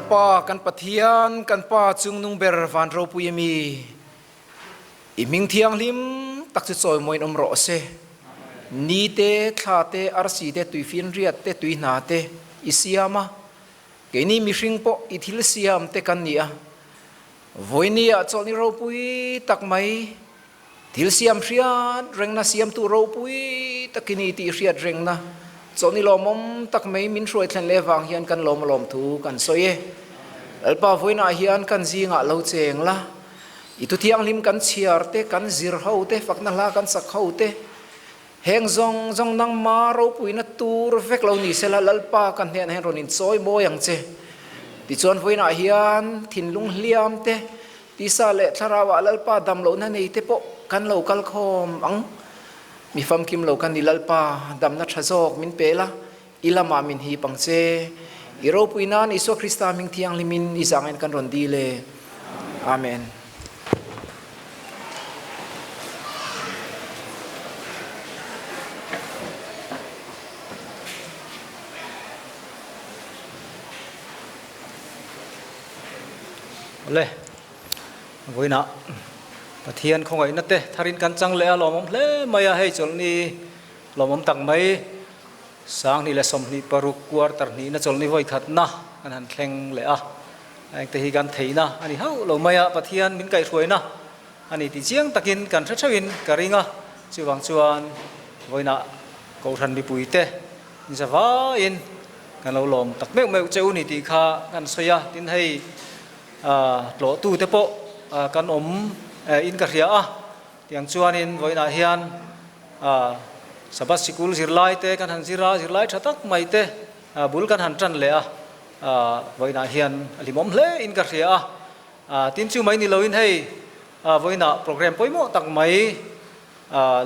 Lalpa kan Pathian, kan Pa chungnung ber van ropui ami, i hming thianghlim tak chu chawimawiin awm rawh se. Ni te, thla te, arsi te, tuifinriat te, tuihna te i siam a, keini mihring pawh i thil siam te kan ni a. Vawiini ah chawlhni ropui tak mai, thil siam hriat rengna siamtu ropui takin i tih hriat rengna chawlhni lawmawm tak mai min hruai thlen leh vang hian kan lawm alawm thu kan sawi e. Lalpa vawiinah hian kan zingah lo cheng la, i thu thianghlim kan chhiar te, kan zir ho te, fakna hla kan sak ho te, heng zawng zawng nangma ropuina tur vek lo ni sela Lalpa ka hnenah hian rawn inchawi mawi ang che. Tichuan vawiinah hian thinlung hliam te, tisa leh thlarauah Lalpa dam lohna nei te pawh kan lo kal khawm ang. Mi famkim lo kan ni Lalpa, damna tha zawk min pe la, i lamah min hip ang che. I ropui nan Isua Krista hming thianghlimin i zangin kan rawn dil e. Amen. Awle, vawiinah Pathian khawngaihna te tharin kan chang leh a lawmawm hle mai a, hei chawlhni lawmawm tak mai 2026 quarter hnihna chawlhni vawikhatna kan han thleng leh a, engte hi kan theihna a ni hauh lo mai a, Pathian min kaihhruaina a ni tih chiang takin kan hre theuhin ka ring a, chuvang chuan vawiinah Kohhran mipuite inza vaiin kan lo lawm tak meuh meuh che u ni tih kha kan sawi a, tin hei tlawhtute pawh kan awm in ka hria a, tiang chuanin vawiinah hian Sabbath sikul zirlai te kan han zir a, zirlai tha tak mai te bul kan han tan leh a, vawiinah hian a hlimawm hle in ka hria a, tin chu mai ni loin hei vawiinah program pawimawh tak mai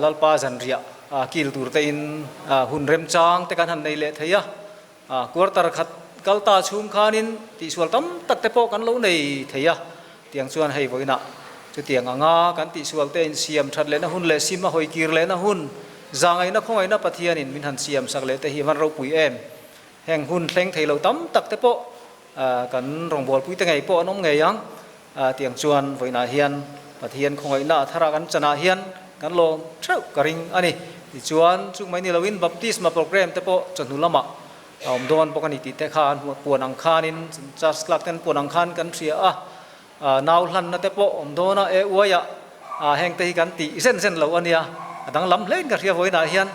Lalpa zanriah kil tur te in hun remchang te kan han nei leh thei a, quarter khat kal ta chhung khanin tihsual tam tak te pawh kan lo nei thei a, tiang chuan hei vawiinah chutiang anga kan tihsual te insiam that lehna hun leh sim a hawi kir lehna hun zangaihna khawngaihna Pathianin min han siam sak leh te hi van ropui em. Heng hun thleng thei lo tam tak te pawh kan rawngbawlpui te ngei pawh an awm ngei ang. Tiang chuan vawiinah hian Pathian khawngaihna a thara kan chanah hian kan lawm theuh ka ring a ni. Tichuan, chung mai ni loin baptisma program te pawh chawhnu lamah a awm dawn bawk a ni tih te kha an puan ang khanin church clerk ten puan ang khan kan hria a. Nau hlanna te pawh awm dawn a, e uaiah heng te hi kan tih zen zen lo a nia. A danglam hlein ka hria vawiinah hian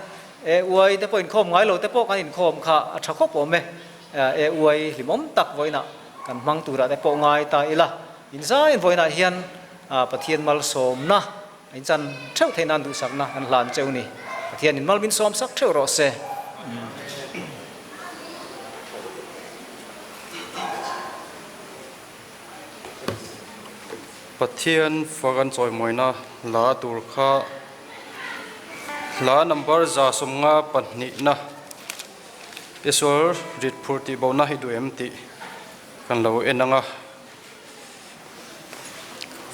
e uai te pawh inkhawm ngai lo te pawh kan inkhawm kha a tha khawp awm e. E uai hlimawm tak vawiinah kan hmang turah te pawh ngai ta ila, inzaiin vawiinah hian Pathian malsawmna a inchan theuh theih nan duhsakna kan hlan cheu ni. Pathianin mal min sawm sak theuh rawh se. Pathian fak an chawimawina hla tur kha hla number 152 na. Isual rit phur tih bohna hi duh em tih kan lo en ang a.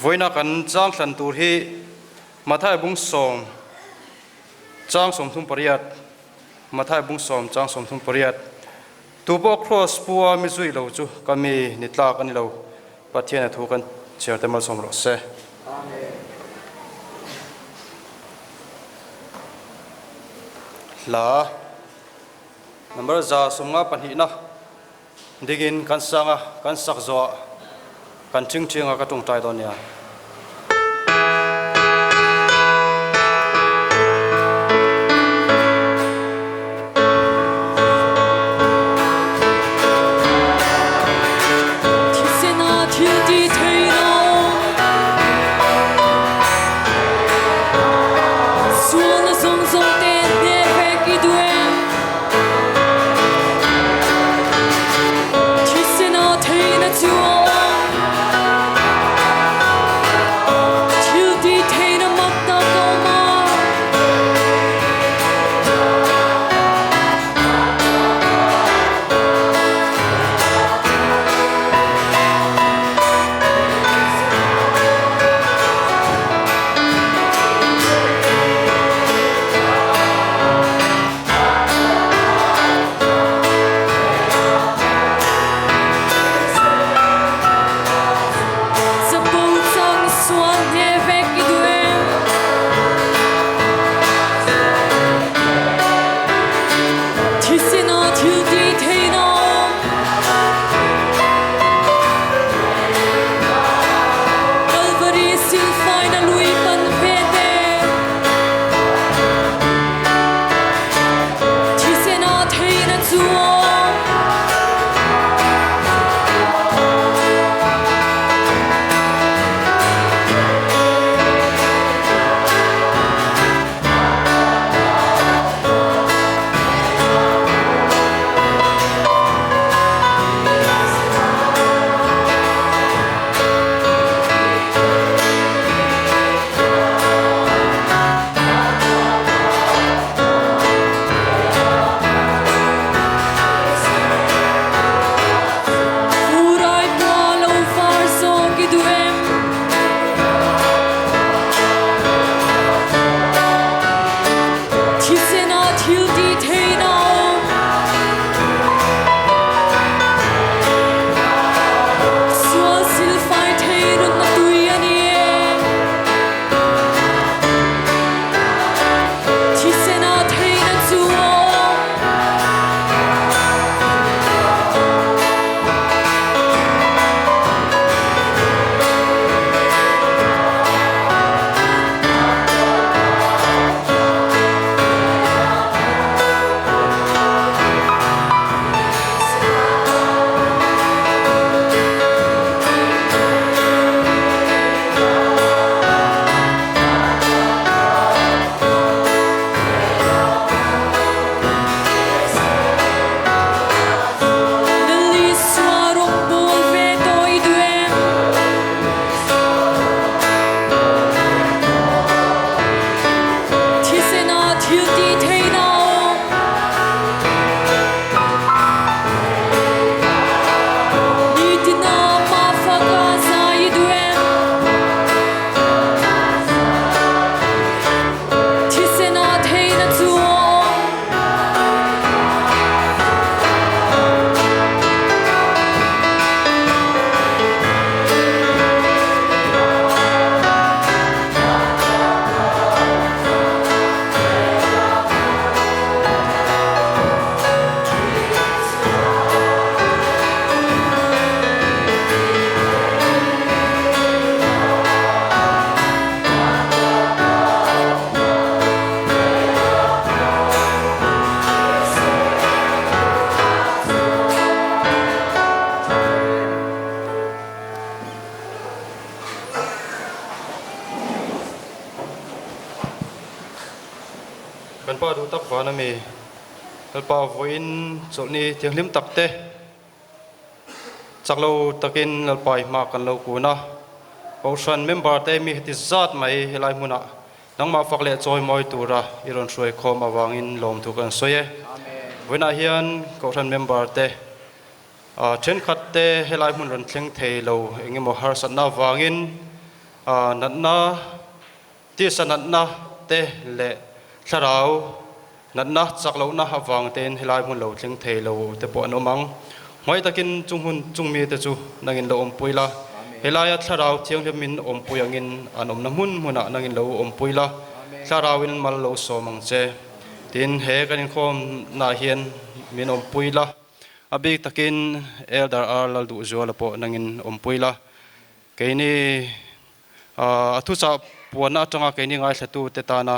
Vawiina kan chang thlan tur hi Mathai bung sawm chang 38, Mathai bung sawm chang 38, Tu pawh Kraws pu a mi zui lo chu ka mi ni tlak a ni lo, Pathian a thu kan chhiar te malsawm rawh se. Hla number 152 na dingin kan sang a, kan sak zawh ah kan thingthing a ka tawngtai dawn nia. Vana mi Lalpa vawiin chawlhni thianghlim tak te chak lo takin Lalpa i hma kan lo kun a. Kohhran member te mi heti zat mai helai hmunah nangmah fak leh chawi mawi tura i rawn hruai khawm avangin lawmthu kan sawi e. Vawiinah hian Kohhran member te thenkhat te helai hmun rawn thleng thei lo engemaw harsatna avangin natna Tisa natna te leh thlarau natna chak lohna avang tein helai hmun lo thleng thei lo te pawh an awm ang. Hmai takin chung hun chung mite chu nangin lo awmpui la, helaia thlarau thianghlimin awmpui angin an awmna hmun hmunah nangin lo awmpui la, thlarauin mal lo sawm ang che. Tin, he kan inkhawmnaah hian min awmpui la, a bik takin Elder R. Lalduhzuala pawh nangin awmpui la, keini A thuchah puanna atanga keini ngaithlatute tana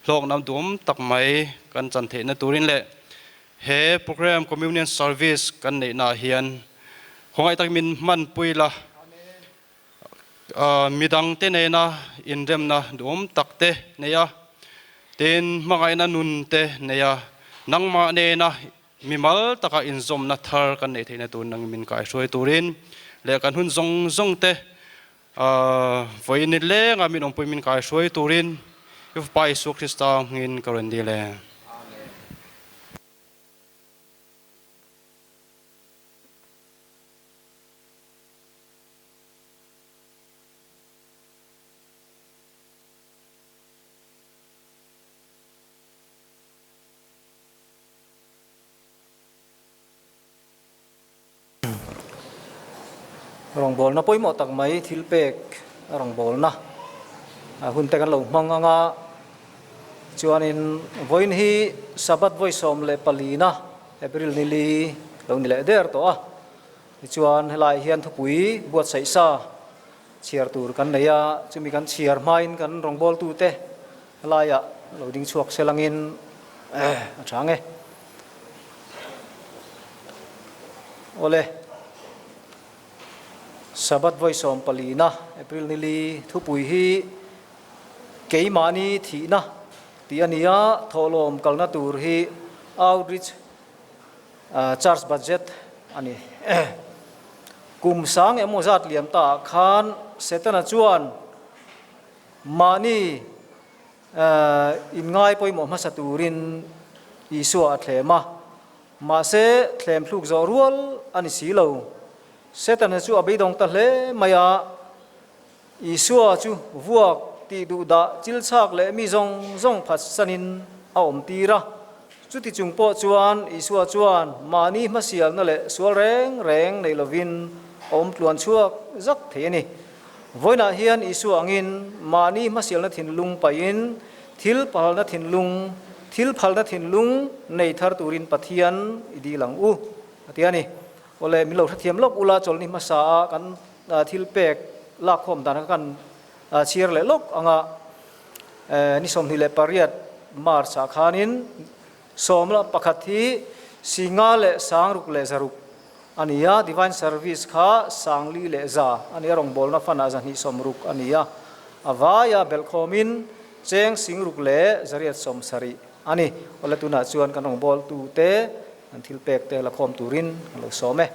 hlawkna duhawm tak mai kan chan theihna turin leh he program Communion Service kan neihnaah hian khawngaih tak min hmanpui la, midangte nena inremna duhawm tak te nei a, tin hmangaihna nun te nei a, nangmah nena Mimal taka inzawmna thar kan neih theihna tur nang min kaihruai turin leh kan hun zawng zawng te vawi ni lenga min awmpui min kaihruai turin i Fapa Isua Krista hmingin ka rawn dil e. Rawngbawlna pawimawh tak mai thil pek a rawngbawlna hun te kan lo hmang ang a, chuanin vawiin hi Sabbath vawi 14na April ni li lo ni leh der tawh a, tichuan helaiah hian thupui buatsaih sa chhiar tur kan nei a, chumi kan chhiar hmain kan rawngbawltute helaiah lo ding chhuak se langin a chang e. Awle, Sabbath vawi 14na April ni li thupui hi keimahni thihna tih a ni a, thawhlawm kalna tur hi outreach Church budget a ni. Kum sang emaw zat liam ta ah khan Setana chuan mahni inngai pawimawh hmasa turin Isua a thlem a, mahse thlem thluk zawh rual a ni si lo. Setana chu a beidawng ta hle mai a, Isua chu vuak tih duh dah chil chhak leh mi zawng zawng phatsanin a awm tir a. Chuti chung pawh chuan Isua chuan mahni hmasialna leh sual reng reng nei lovin a awm tluan chhuak zak thei a ni. Vawiinah hian Isua angin mahni hmasialna thinlung paihin thil phalna thinlung, thil phalna thinlung nei thar turin Pathian i dil ang u, a ti a ni. Awle, min lo hrethiam lawk ula chawlhni hmasa a kan thil pek lakkhawm dan kha kan chhiar leh lawk ang a, ni 28 March ah khanin 11 hi singa leh sangruk leh zaruk a ni a, Divine Service kha sangli leh za a ni a, rawngbawlna fan ah 260 a ni a, a vaia belhkhawmin cheng singruk leh zariat 70 a ni. Awle tunah chuan kan rawngbawltute an thil pek te lakhawm turin kan lo sawm e.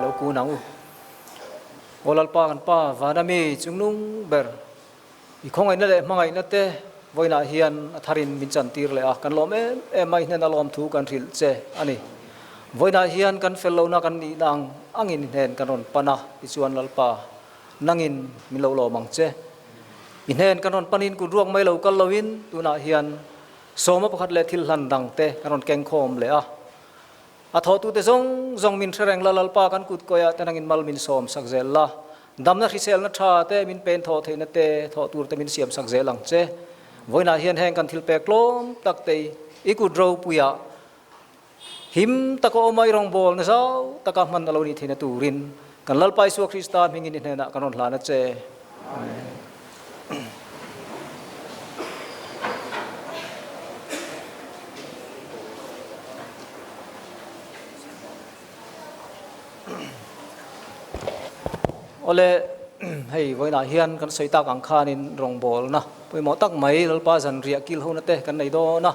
Lo kun ang u. Aw Lalpa kan Pa vana mi chungnung ber i khawngaihna leh hmangaihna te vawiinah hian a tharin min chantir leh a, kan lawm em em a, i hnen a lawm thu kan hrilh che a ni. Vawiinah hian kan fel lohna kan nihna ang angin i hnen kan rawn pan a, tichuan Lalpa nangin min lo lawm ang che. I hnen kan rawn panin kut ruak mai lo kal loin tunah hian sawma pakhat leh thil hlan dang te kan rawn keng khawm leh a. A thawhtute zawng zawng min hre reng la, Lalpa kan kut kawiah te nangin mal min sawm sak zel la, damna hriselna tha te min pen thawh theihna te thawh tur te min siam sak zel ang che. Vawiinah hian heng kan thil pek tlawm tak te i kut ropuiah him taka awm a i rawngbawlna zau taka hman a lo nih theihna turin kan Lalpa Isua Krista hmingin i hnenah kan rawn hlan a che. Amen. Awle, hei vawiinah hian kan sawi tak ang khanin rawngbawlna pawimawh tak mai Lalpa zanriah kil hona te kan nei dawn a.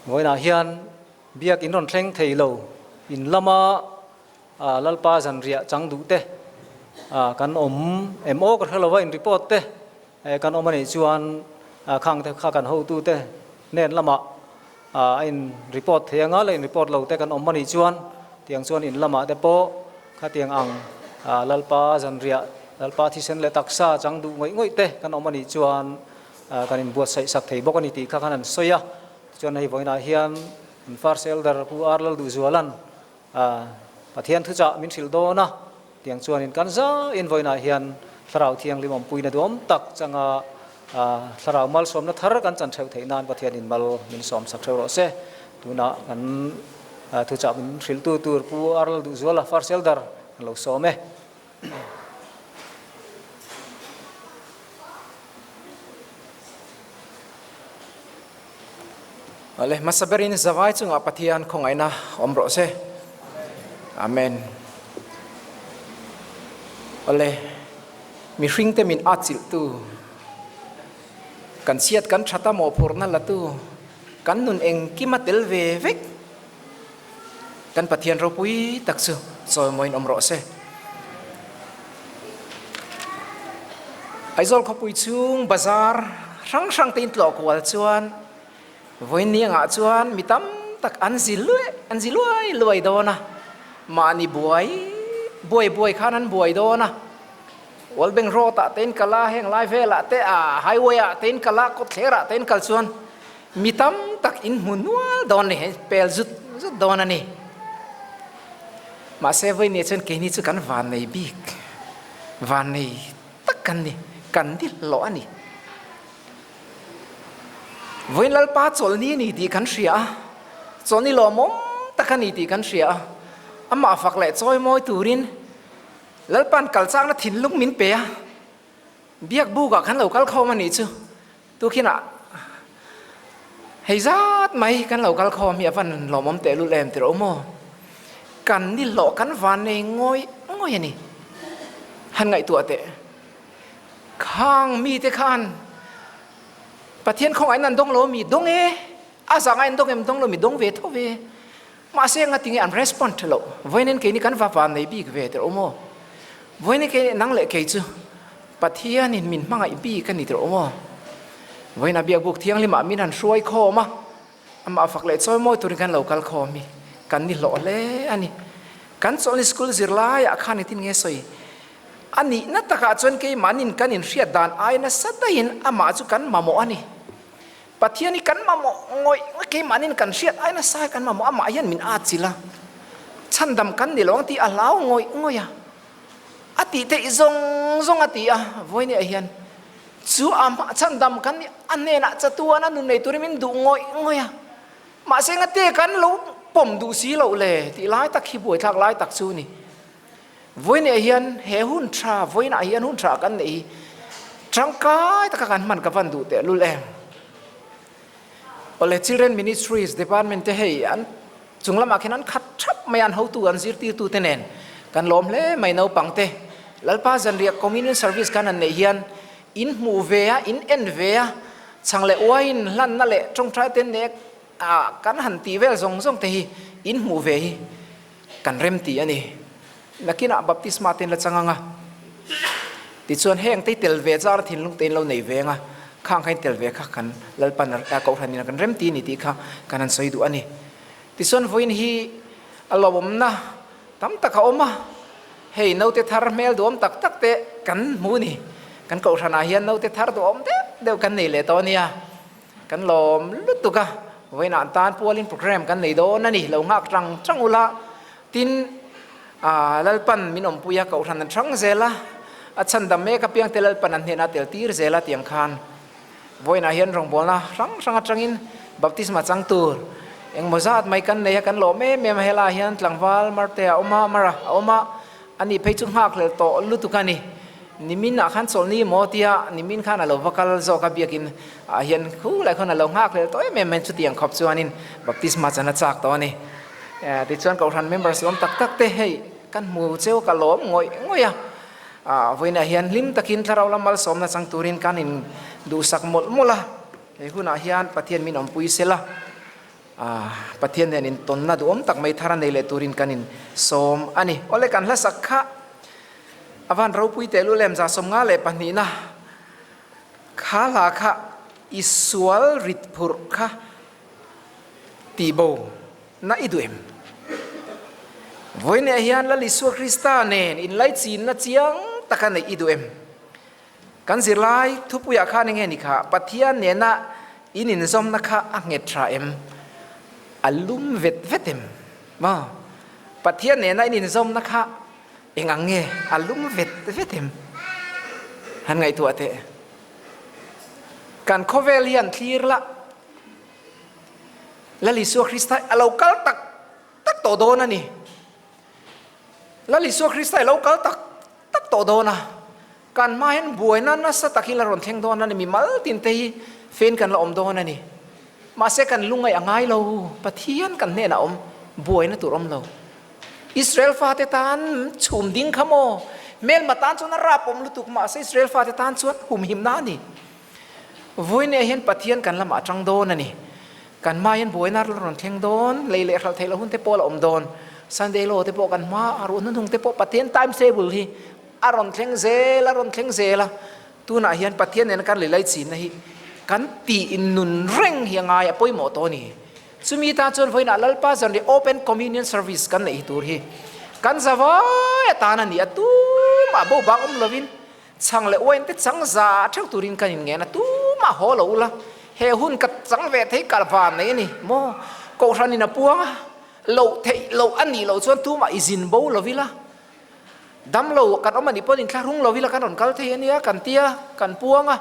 Vawiinah hian biak in rawn thleng thei lo, in lama Lalpa zanriah chang duh te kan awm em aw ka hre lo va, in report te kan awm a nih chuan khang te kha kan hotu te hnen lamah a in report thei anga la in report lo te kan awm a nih chuan tiang chuan in lamah te pawh khatiang ang Lalpa zanriah Lalpa thisen leh taksa chang duh ngawih ngawih te kan awm a nih chuan kan inbuatsaih sak thei bawk a ni tih kha khan an sawi a. Tichuan hei vawiinah hian an First Elder Pu R Lalduhzuala'n Pathian thuchah min hrilh dawn a, tiang chuanin kan zaiin vawiinah hian Thlarau Thianghlim awmpuina duhawm tak changa Thlarau malsawmna thar kan chan theuh theih nan Pathianin mal min sawmsak theuh rawh se. Tunah kan thuchah min hrilhtu tur Pu Arl Duhzuala First Elder kan lo sawm e. Ale hmasa berin zavai chungah Pathian khawngaihna awm rawh se. Amen. Ale mihring te min atchilh tu kan chhiat kan thata mawhphurhna la tu kan nun engkima tel ve vek kan Pathian ropui tak chu chawimawiin awm rawh se. Aizawl khawpui chhung bazar hrang hrang te in tlawh kual chuan vawiin angah chuan mi tam tak an zi luai an zi luai luai dawn a, mahni buai buai buai khan an buai dawn a, World Bank Road ah te in kal a, heng lai velah te ah highway ah te in kal a, kawtthler ah te in kal chuan mi tam tak in hmu nual dawn a ni, pel zut zut dawn a ni. Mahse vawiin nia chuan keini chu kan vannei bik, vannei tak kan ni, kan ni hlawh a ni. Vawiin Lalpa chawlhni a ni tih kan hria a, chawlhni lawmawm tak a ni tih kan hria a, amah fak leh chawi mawi turin Lalpa'n kalchakna thinlung min pe a, biak bukah kan lo kal khawm a nih chu. Tukhinah hei zat mai kan lo kal khawm hi a van lawmawm tehlul em tirh awm aw. Kan ni hlawh kan van nei ngawih ngawih a ni. Han ngaihtuah teh. Khang mite khan Pathian khawngaih nan dawng lo mi dawng e, a zanga in dawng em dawng lo mi dawng ve tho ve. Mahse ngatinge an respond tha loh. Vawiin keini kan va van nei bik ve tirh awm aw. Vawiin keini nang leh kei chu Pathianin min hmangaih bik a ni tirh awm aw. Vawiin a biakbuk thianghlimah min han hruai khawm a, amah fak leh chawi mawi turin kan lo kal khawm hi kan ni hlawh hle a ni. Kan chawlhni school zirlaiah khan engtin nge sawi? A nihna takah chuan keimahnin kan inhriat dan ai nasa daihin amah chu kan mamawh a ni. Pathian hi kan mamawh ngawih ngawih keimahnin kan hriat ai nasa hi kan mamawh amah hian min atchilh a, chhandam kan ni lo ang tih a hlau ngawih ngawih a, a tih theih zawng zawng a ti a, vawinia hian chu amah chhandam kan ni a hnenah chatuan a nun nei turin min duh ngawih ngawih a, mahse ngate kan lo pawm duh si loh le tih lai tak hi buaithlak lai tak chu a ni. Vawiinah hian he hun tha, vawiinah hian hun tha kan neih hi tangkai taka kan hman ka van duh tehlul em? Awle Children Ministries Department te hei an chung lamah khian an khat thap mai a, an hotu an zirtirtu te nen kan lawm hle mai naupang te. Lalpa zanriah Communion Service khan an neih hian in hmuh ve a, in en ve a, chhang leh uaiin hlanna leh tawngtai te nek a kan han tih vel zawng zawng te hi in hmuh ve hi. kan remti a ni. Nakinah baptisma te in la chang ang a, tichuan heng te tel ve char thinlung te in lo nei ve ang a, khang kha in tel ve kha kan Lalpan Kohhran in kan remti a ni tih kha kan han sawi duh a ni. Tichuan vawiin hi a lawmawmna tam tak a awm a, hei naute thar hmel duhawm tak tak te kan hmu a ni. Kan Kohhranah hian naute thar duhawm deuh deuh kan nei leh tawh a nia. Kan lawm lutuk a, vawiinah tan pualin program kan nei dawn a ni, lo nghak tang tang ula, tin Lalpan min awmpui a, Kohhran an hrang zel a, a chhandam mek apiang te Lalpan an hnenah tel tir zel a tiang khan vawiinah hian rawngbawlna hrang hrang atangin baptisma chang tur engmaw zat mai kan nei a, kan lawm em em a, helaiah hian tlangval Marte a awm a, Mara a awm a, ani phei chu nghakhlel tawh lutuk a ni. Nimin ah khan chawlhni maw tia nimin khan a lo va kal zawk a biakin ah hian khu lai khawn a lo nghak hlel tawh em em mai chutiang khawp chuanin baptisma chan a chak tawh a ni. Tichuan Kohhran members awm tak tak te hei kan hmu cheu ka lawm ngawih ngawih a, ah vawiinah hian hlim takin thlarau lam malsawmna chang turin kan in duhsak mawlh mawlh a, he hunah hian Pathian min awmpui sela. Pathian nen intawnna duhawm tak mai thar a nei leh turin kan insawm a ni. Awle kan hlasak kha a van ropui teh lu lem 152 na kha hla kha i sual rit phurh kha tih bo na i duh em? Vawiinah hian Lal Isua Krista nen inlaichinna chiang taka neih i duh em? Kan zirlai thupuiah khan enge ni kha Pathian nena in inzawmna kha a nghet tha em? A lum vet vet em? Maw? Pathian nena in inzawmna kha eng ang nge? A lum vet vet em? Han ngaihtuah teh. Kan khawvel hian thlir la, Lal Isua Krista a lo kal tak tak tawh dawn a ni. Lal Isua Krista i lo kal tak tak tawh dawn a, kan hma hian buaina nasa tak hi la rawn thleng dawn a ni, mimal tin te hi fen kan la awm dawn a ni. Mahse kan lungaih a ngai lo, Pathian kan hnenah awm buaina tur awm lo. Israel fate tan chhum ding kha maw? Hmelma tan chuan a rap awm lutuk, mahse Israel fate tan chuan humhimna a ni. Vawiinah hian Pathian kan lamah a tang dawn a ni. Kan hma hian buaina la rawn thleng dawn, lei leh hralh theih loh hun te pawh la awm dawn. Sunday law te pawh kan hma a ruh hnuhnung te pawh Pathian time table hi a rawn thleng zel a rawn thleng zel a. Tunah hian Pathian nena kan lei chinna hi kan tih nun reng hi a ngai a pawimawh tawh a ni. Chumi tan chuan vawiinah Lalpa zanriah Open Communion Service kan neih hi tur hi kan zavai atan a ni a, tumah bo bak awm lovin Chhang leh uain te chang za theuh turin kan inngen a, tumah haw lo ula, he hun ka chang ve thei ka van nei a ni maw? Kohhranin a puang a, loh theih loh a nih loh chuan tumah i zin bo lo ila, dam lo kan awm a nih pawhin inthlahrung lo ila kan rawn kal thei a nia kan tia, kan puang a.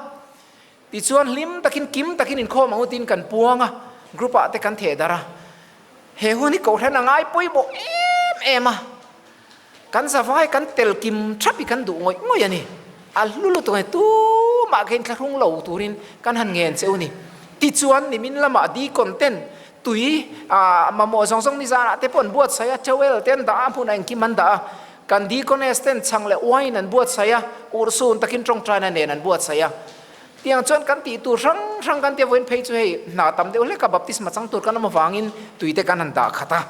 Tichuan hlim takin kim takin inkhawm ang u tiin kan puang a, group ah te kan theh darh a. He hun hi Kohhran a ngai pawimawh em em a. Kan zavai kan tel kim thap hi kan duh ngawih ngawih a ni. A hlu lutuk a ni. Tumah kha inthlahrung lo turin kan han ngen che u ni. Tichuan nimin lamah deacon ten tui ah mamawh zawng zawng nizanah te pawh an buatsaih a, towel te an dah a, hmunah engkim an dah a. Kan deaconess ten chhang leh wine an buatsaih a, urhsun takin tawngtaina nen an buatsaih a. Tiang chuan kan tih tur hrang hrang kan tia vawiin phei chu hei hna tam deuh hlek a baptisma chang tur kan awm avangin tui te kan han dah khat a.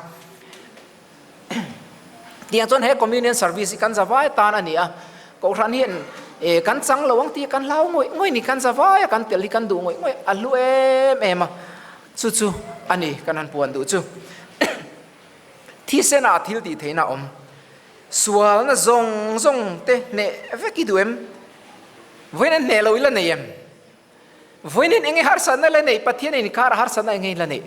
Tiang chuan he communion service hi kan zavai tan a ni a, Kohhran hian e kan chang lo ang tih kan hlau ngawih ngawih ni, kan zavai a kan tel hi kan duh ngawih ngawih a hlu em em a, chu chu a ni kan han puan duh chu. Thisen ah thil tih theihna a awm, sualna zawng zawng te hneh vek i duh em? Vawiin an hneh lo i la nei em? Vawiin in enge harsatna la neih? Pathian in inkar a harsatna enge in la neih?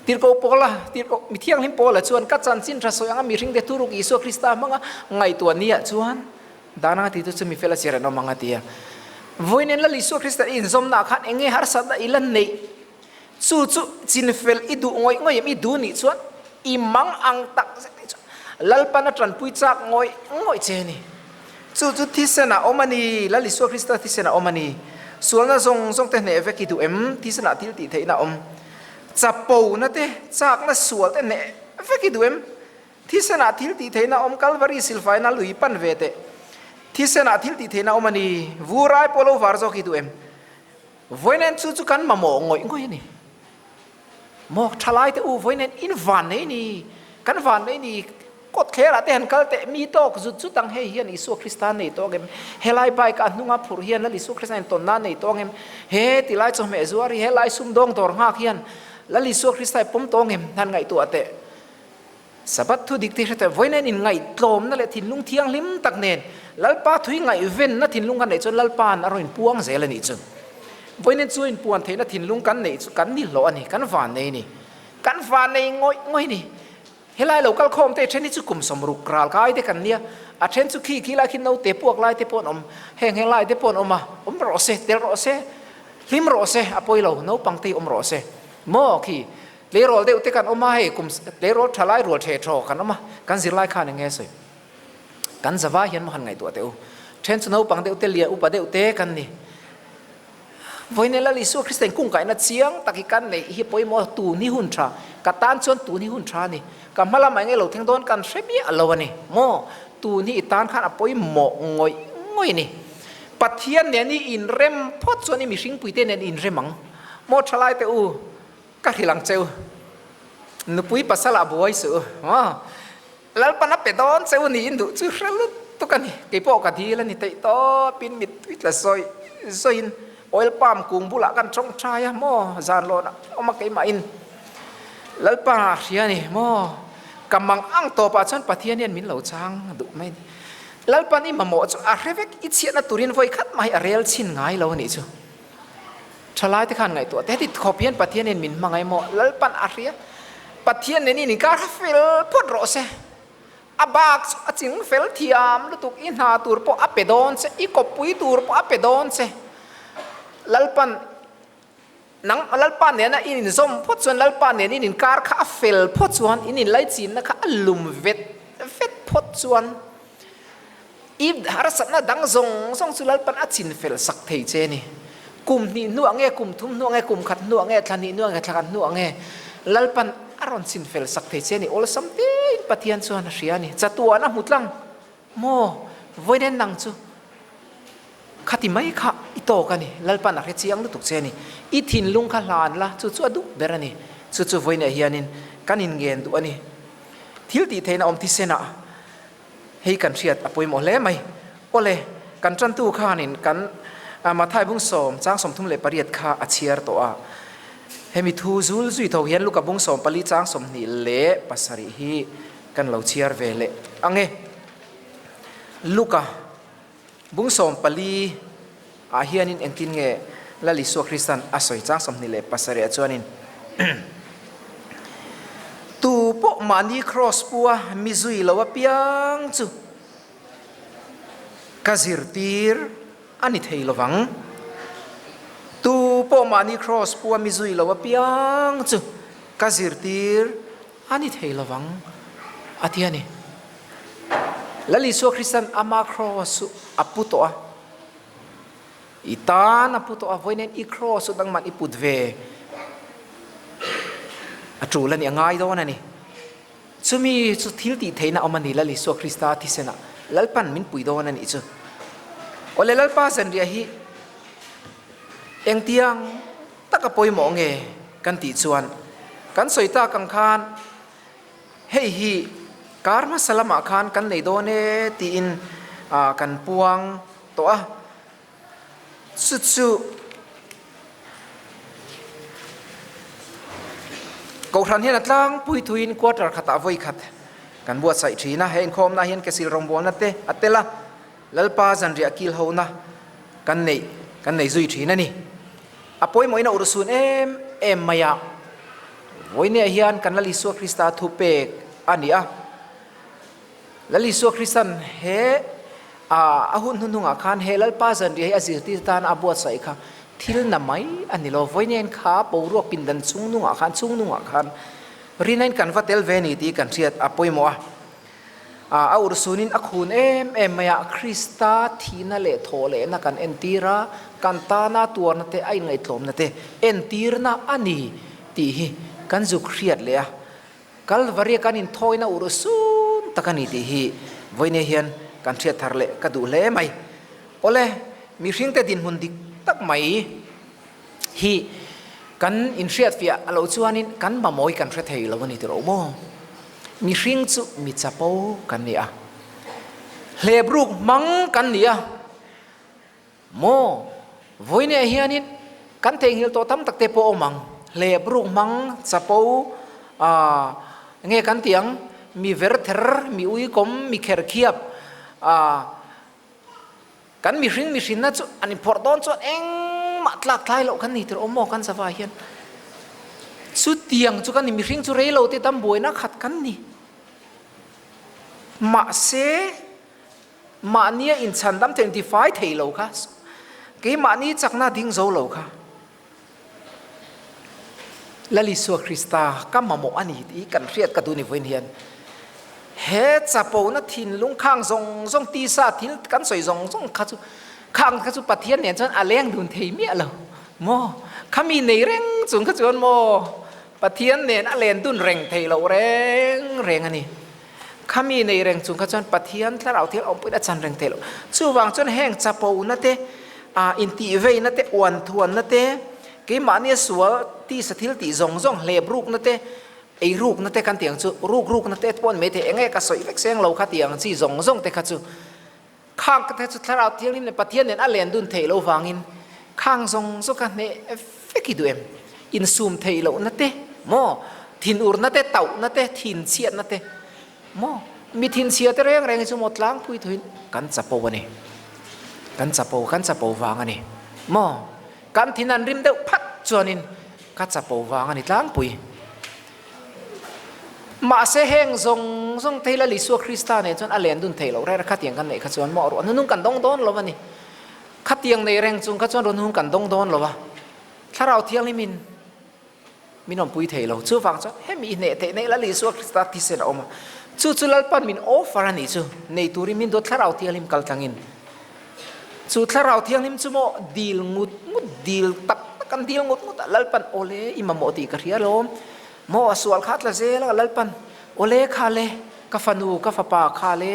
Tirhkoh Paula, Tirhkoh mi thianghlim Paula chuan ka chanchin tha sawi anga mihring te thuruk Isua Krista hmanga ngaihtuah niah chuan dan anga titu chu mi fel a chhiar an awm ang a ti a. Vawiin in Lal Isua Krista i inzawmnaah khan enge harsatna i la neih? Chu chu chinfel i duh ngawih ngawih em? I duh nih chuan i mang ang tak zet hi chuan Lalpan a tanpui chak ngawih ngawih che a ni. Chu chu thisen ah awm a ni, Lal Isua Krista thisen ah awm a ni. Sualna zawng zawng te hneh vek i duh em? Thisen ah thil tih theihna a awm. Chapona te, chakna sual te hneh vek i duh em? Thisen ah thil tih theihna a awm, Kalvari silfaina lui pan ve teh. Thisen ah thil tih theihna a awm a ni, vur ai pawh lo var zawk i duh em? Vawiin chu chu kan mamawh ngawih ngawih a ni. Maw thalai te u vawiin in van nei ni. Kan van nei ni kawt thlerah te han kal teh mi tawk zut zut ang hei hian Isua Krista nei tawk em? Helai bike a hnunga phurh hian Lal Isua Krista in tawnna nei tawk em? He tilai chawhmeh zuar hi helai sumdawng dawr nghak hian Lal Isua Krista i pawm tawng em? Han ngaihtuah teh. Sabbath thu dik te hre teh vawiin in ngaihtlawmna leh thinlung thianghlim tak nen Lalpa thui ngaihvenna thinlung kan neih chuan Lalpa'n a rawn inpuang zel a nih chu. Vawiin chu inpuan theihna thinlung kan neih chu kan ni hlawh a ni, kan van nei a ni. Kan van nei ngawih ngawih a ni. Helai lo kal khawm te then hi chu kum 60 ral kai te kan nia, a then chu khi khi lai khi naute puak lai te pawh an awm, heng heng lai te pawh an awm a, awm rawh se, tel rawh se, hlim rawh se, a pawi lo, naupang te hi awm rawh se. Maw khi Tleirawl deuh te kan awm a, hei kum tleirawl tha lai rual the thaw kan awm a, kan zirlai khan eng nge sawi? Kan zava hian maw han ngaihtuah teh u. Then chu naupang deuh te lian upa deuh te kan ni. Vawiin Lal Isua Krista in kungkaihna chiang tak hi kan neih hi pawimawh tun hi hun tha, ka tan chuan tun hi hun tha a ni. Ka hma lamah eng nge lo thleng dawn kan hre miah lo a ni. Maw? Tun hi i tan khan a pawimawh ngawih ngawih a ni. Pathian nen i inrem phawt chuan i mihringpuite nen i inrem ang. Maw thalai teh u? Ka hrilh ang cheu. Nupui pasal ah buai suh u. Aw. Lalpan a pe dawn cheu niin duh chu hre lutuk a ni. Keipawh ka dil a ni theih tawpin mittui tla zawi zawiin oil palm kung bulah kan tawngtai a maw zan lawnah awm a keimahin Lalpa hria a ni maw ka mang ang tawpah chuan Pathian hian min lo chang duh mai a ni. Lalpan i mamawh chu a hre vek i chhiatna turin vawi khat mah hi a rel chhin ngai lo a nih chu. Thalai te khan ngaihtuah te heti khawp hian Pathian in min hmangaih maw? Lalpan a hria. Pathian nen in inkar kha fel phawt rawh se. A bak chu a ching fel thiam lutuk i hna tur pawh a pe dawn che, i kawppui tur pawh a pe dawn che. Lalpan nang Lalpa nena in inzawm phawt chuan Lalpa nen in inkar kha a fel phawt chuan in inlaichinna kha a lum vet vet phawt chuan I harsatna dang zawng zawng chu Lalpan a chin fel sak thei che a ni. Kum hnih hnuah nge, kum thum hnuah nge, kum khat hnuah nge, thla hnih hnuah nge, thla khat hnuah nge Lalpan a rawn chin fel sak thei che a ni. Awlsam tein Pathian chuan a hria a ni. Chatuan a hmu tlang maw? Vawiin nang chu khati mai kha i tawk a ni. Lalpan a hre chiang lutuk che a ni. I thinlung kha hlan la, chu chu a duh ber a ni. Chu chu vawiinah hianin kan inngen duh a ni. Thil tih theihna awm thisenah Hei kan hriat a pawimawh hle mai. Awle, kan tantu khanin kan Mathai bung sawm, chang 38 kha a chhiar tawh a. Hemi thu zul zui tho hian Luka bung 14 chang 27 hi kan lo chhiar ve leh ang e. Luka bung 14 ah hianin engtin nge Lal Isua Kristan a sawi chang 27 ah chuanin Tu pawh mahni kraws pua mi zui lo apiang chu ka zirtir a ni thei lovang. Tu pawh mahni kraws pua mi zui lo apiang chu ka zirtir a ni thei lovang a ti a ni. Lal Isua Kristan ama kraws chu a pu tawh a. I tan a pu tawh a, vawiin i cross chu dangman i put ve a tul a ni, a ngai dawn a ni. Chumi chu thil tih theihna awm a ni, Lal Isua Krista thisenah Lalpan min pui dawn a nih chu. Awle Lalpa zanriah hi engtiang taka pawimawh nge kan tih chuan kan sawi tak ang khan hei hi kar hmasa lamah khan kan nei dawn e tiin kan puang tawh a, chu chu Kohhran hian a tlangpui thuiin quarter khatah vawi khat kan buatsaih thin a, he inkhawmna hian kesil rawngbawlna te a tel a, Lalpa zanriah kil hona kan neih kan nei zui thin a ni. A pawimawhin a urhsun em em mai a, vawineah hian kan Lal Isua Krista thupek a ni a. Lal Isua Kristan he a hun hnuhnungah khan he Lalpa zanriah hi a zirtir tan a buatsaih kha thil na mai a ni lo. Vawiin kha boruak pindan chungnungah khan chungnungah khan rinain kan va tel ve ni tih kan hriat a pawimawh a. A urhsunin a khun em em mai a, Krista thihna leh thawhlehna kan entir a, kan tana tuarna te a inngaihtlawmna te entirna a ni tih hi kan zuk hriat leh a. Kalvaria kan inthawina ur sun tak a ni tih hi vawinia hian kan hriat thar leh ka duh hle mai. Awle, mihringte dinhmun dik tak mai hi kan inhriatfiah a loh chuanin kan mamawi kan hre thei lo a ni tih rawh maw? Mihring chu mi chapo kan ni a, hlepruk hmang kan ni a maw? Vawiinah hianin kan theihnghilh tawh tam tak te pawh a awm ang. Hlepruk hmang chapo ah nge kan tih ang? Mi verther, mi uikawm, mi kherkhiap ah Kan mihring mihrinna chu an inphawrh dawn chuan engmah tlak tlai loh kan ni tir awm maw kan zavai hian. Chutiang chu kan ni, mihring chu rei lo te dam buaina khat kan ni. Mahse, mahnia inchhan dam thei intifai thei lo kha, keimahni chakna ding zo lo kha. Lal Isua Krista ka mamawh a ni tih kan hriat ka duh ni vawiin hian he chapona thinlung khang zawng zawng tisa thil kan sawi zawng zawng kha chu khang kha chu Pathian nen chuan a leng dun thei miah lo maw khami nei reng chung kha chuan maw Pathian nen a len dun reng thei loh reng reng a ni khami nei reng chung kha chuan Pathian thlarau thil awmpuiin a chan reng thei loh. Chuvang chuan heng chapona te, ah intihveina te, uanthuanna te, keimahnia sual tisa thil tih zawng zawng hlep rukna te, ei rukna te kan tih ang chu, ruk rukna te pawh an mai thei, enge ka sawi vek seng lo kha tih ang chi zawng zawng te kha chu Khang te chu Thlarau Thianghlim leh Pathian nen a len dun theih loh vangin khang zawng zawng kha hneh vek i duh em? Insum theih lohna te maw? Thinurna te, tauhna te, thinchhiatna te maw? Mi thinchhia te reng reng hi chu maw tlangpui thuin kan chapo a ni. Kan chapo, kan chapo vang a ni maw? Kan thin an rim deuh phat chuanin ka chapo vang a ni tlangpui. Mahse heng zawng zawng te hi Lal Isua Krista nen chuan a len dun theih loh reng a, khatiang kan neih kha chuan maw ruah hnunung kan dawng dawn lo a ni. Khatiang nei reng chung kha chuan ruah hnunung kan dawng dawn lo a, Thlarau Thianghlimin min awmpui thei lo. Chuvang chuan hemi i hneh theih neih Lal Isua Krista thisen a awm a, chu chu Lalpan min offer a nih chu, nei turin min duat Thlarau Thianghlim kal tlangin. Chu Thlarau Thianghlim chu maw dil ngut ngut, dil tak tak an dil ngut ngut a, Lalpan awle i mamawh tih ka hria alawm, maw a sual kha tla zel a, Lalpan awle kha le, ka fanu, ka fapa kha le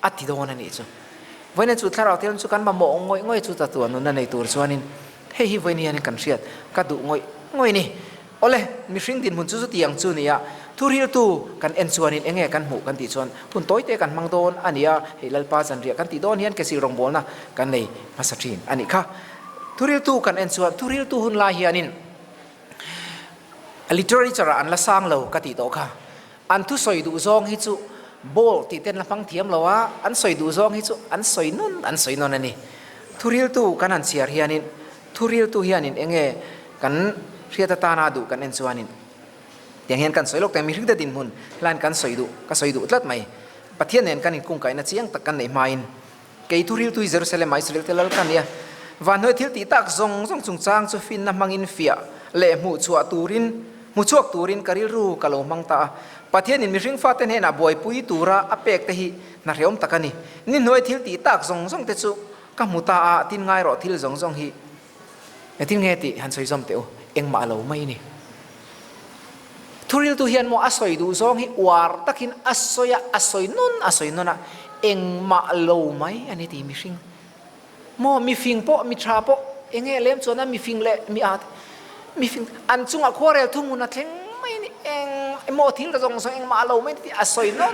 a ti dawn a nih chu. Vawiin chu Thlarau Thianghlim chu kan mamawh ngawih ngawih chu tatuan nunna nei tur chuanin hei hi vawiin hianin kan hriat ka duh ngawih ngawih a ni. Awle, mihring dinhmun chu chutiang chu nia, thuriltu kan en chuanin enge kan hmuh kan tih chuan hun tawite kan hmang dawn a nia, hei Lalpa zanriah kan tih dawn hian kesil rawngbawlna kan nei hmasa thin a nih kha. Thuriltu kan en chuan thuriltu hun lai hianin literature ah an la sang lo ka tih tawh kha. An thusawi duh zawng hi chu bold tih ten la hmang thiam lo a, an sawi duh zawng hi chu an sawi nawn an sawi nawn a ni. Thuriltu kan han chhiar hianin Thuriltu hianin enge kan hriat atana duh kan en chuanin tiang hian kan sawi lawk teh mihring te dinhmun hlain kan sawi duh ka sawi duh tlat mai. Pathian nen kan inkungkaihna chiang tak kan neih hmain kei thuriltu hi Jerusalem ah Israel te lal ka nia. Vanhnuai thil tih tak zawng zawng chungchang chu finna hmangin fiah leh hmuh chhuah turin hmu chhuak turin ka rilru ka lo hmang ta a. Pathianin mihring fate hnenah buaipui tura a pek te hi hna hreawm tak a ni. Ni hnuai thil tih tak zawng zawng te chu Ka hmu ta a, tin ngai rawh thil zawng zawng hi engtin nge tih han sawi zawm teh u, engmah lo mai ni. Thuriltu hian maw a sawi duh zawng hi uar takin a sawi a, a sawi nawn a sawi nawn a, engmah lo mai a ni tih mihring maw mifing pawh mi tha pawh enge lem chuan a mifing leh mi at mifing an chungah khuarel thuhmun a thleng mai ni, eng maw thil zawng zawng engmah lo mai ni tih a sawi nawn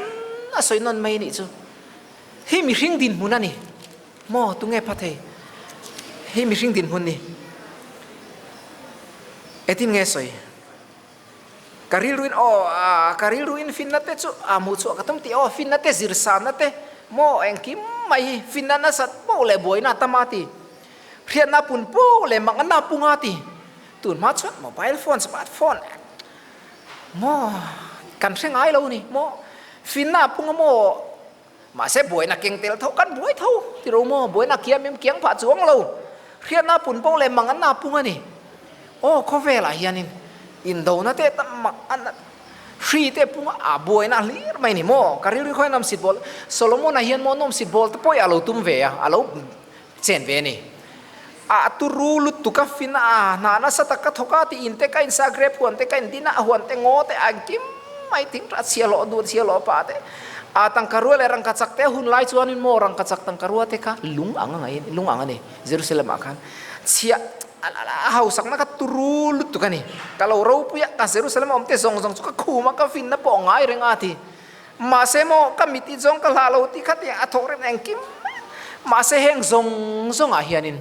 a sawi nawn mai nih chu. Hi mihring dinhmun a ni maw? Tunge pha thei? Hi mihring dinhmun ni. Engtin nge sawi? Ka rilruin aw, ka rilruin finna te chu a hmuh chhuah ka tum tih aw, finna te zirsanna te maw engkim mai hi finna nasat poh leh buaina a tam a ti. Hriatna pun poh leh makna pung a ti. Tun hma chuan mobile phone, smart phone maw kan hre ngai lo ni maw? Finna pung a maw? Mahse buaina keng tel tho kan buai tho ti ro maw? Buaina kiam em kiang phah chuang lo. Hriatna pun pawh leh mang an na pung a ni. Aw khawvelah hianin indona te tam mak an hri te pung a buaina hlir mai ni maw? Ka rilru khawiah nawmsit bawl Solomon-a hian maw nawmsit bawl te pawh i a lo tum ve a, a lo chen ve a ni. A turu lutuk a fin a, hna nasa tak ka thawk a ti in te ka insa grape huan te ka indin a, a huan te ngaw te a engkim mai thing tah chhiahhlawh duh chhiahhlawh pah te a tangka rua leh rangka chak te a hun lai chuanin maw rangka chak tangka rua te kha lung ang a ngaiin lung ang a ni Jerusalem ah khan chhiah a hausakna kha turu lutuk a ni ka lo ropui a ka Jerusalem a awm te zawng zawng chu ka khum a ka finna pawh a ngai reng a ti. Mahse maw ka mit i zawng ka hlah lo ti kha tiang a thawk rem engkim mai a. Mahse heng zawng zawngah hianin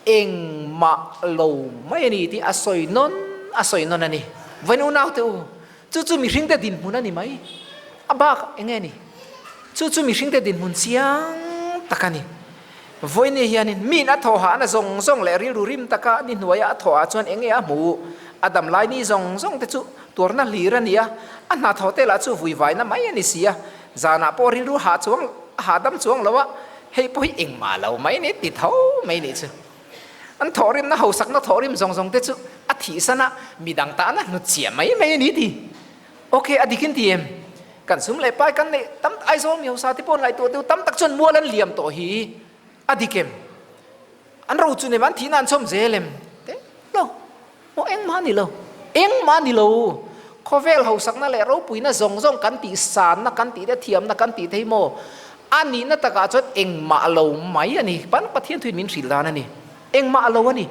engmah lo mai a ni tih a sawi nawn a sawi nawn a ni. Vawiin unaute u, chu chu mihringte dinhmun a ni mai. A bak eng nge ni? Chu chu mihringte dinhmun chiang tak a ni. Vawiin hianin miin a thawhahna zawng zawng leh rilru rim taka ni hnuaia a thawhah chuan eng nge a hmu? A dam lai ni zawng zawng te chu tuarna hlir a ni a, a hnathawh te lah chu vuivaina mai a ni si a, zanah pawh rilru hah chuang hahdam chuang lo a, hei pawh hi engmah lo mai ni ti tho mai nih chu. An thawhrimna hausakna thawhrim zawng zawng te chu a thihsan a, midang tahna hnutchhiah mai mai a ni ti. Ok, a dikin ti em? Kan sum leh pai kan neih tam Aizawl mi hausa te pawh ngaihtuah deuh tam tak chuan mual an liam tawh hi a dik em? An ro chu nem an thihna an chhawm zel em? Te lo, maw engmah a ni lo, engmah a ni lo. Khawvel hausakna leh ropuina zawng zawng kan tih sanna kan tih te thiamna kan tih te hi maw a nihna takah chuan engmah lo mai a ni. Pan Pathian thuin min hrilh dan a ni. Engmah lo a ni.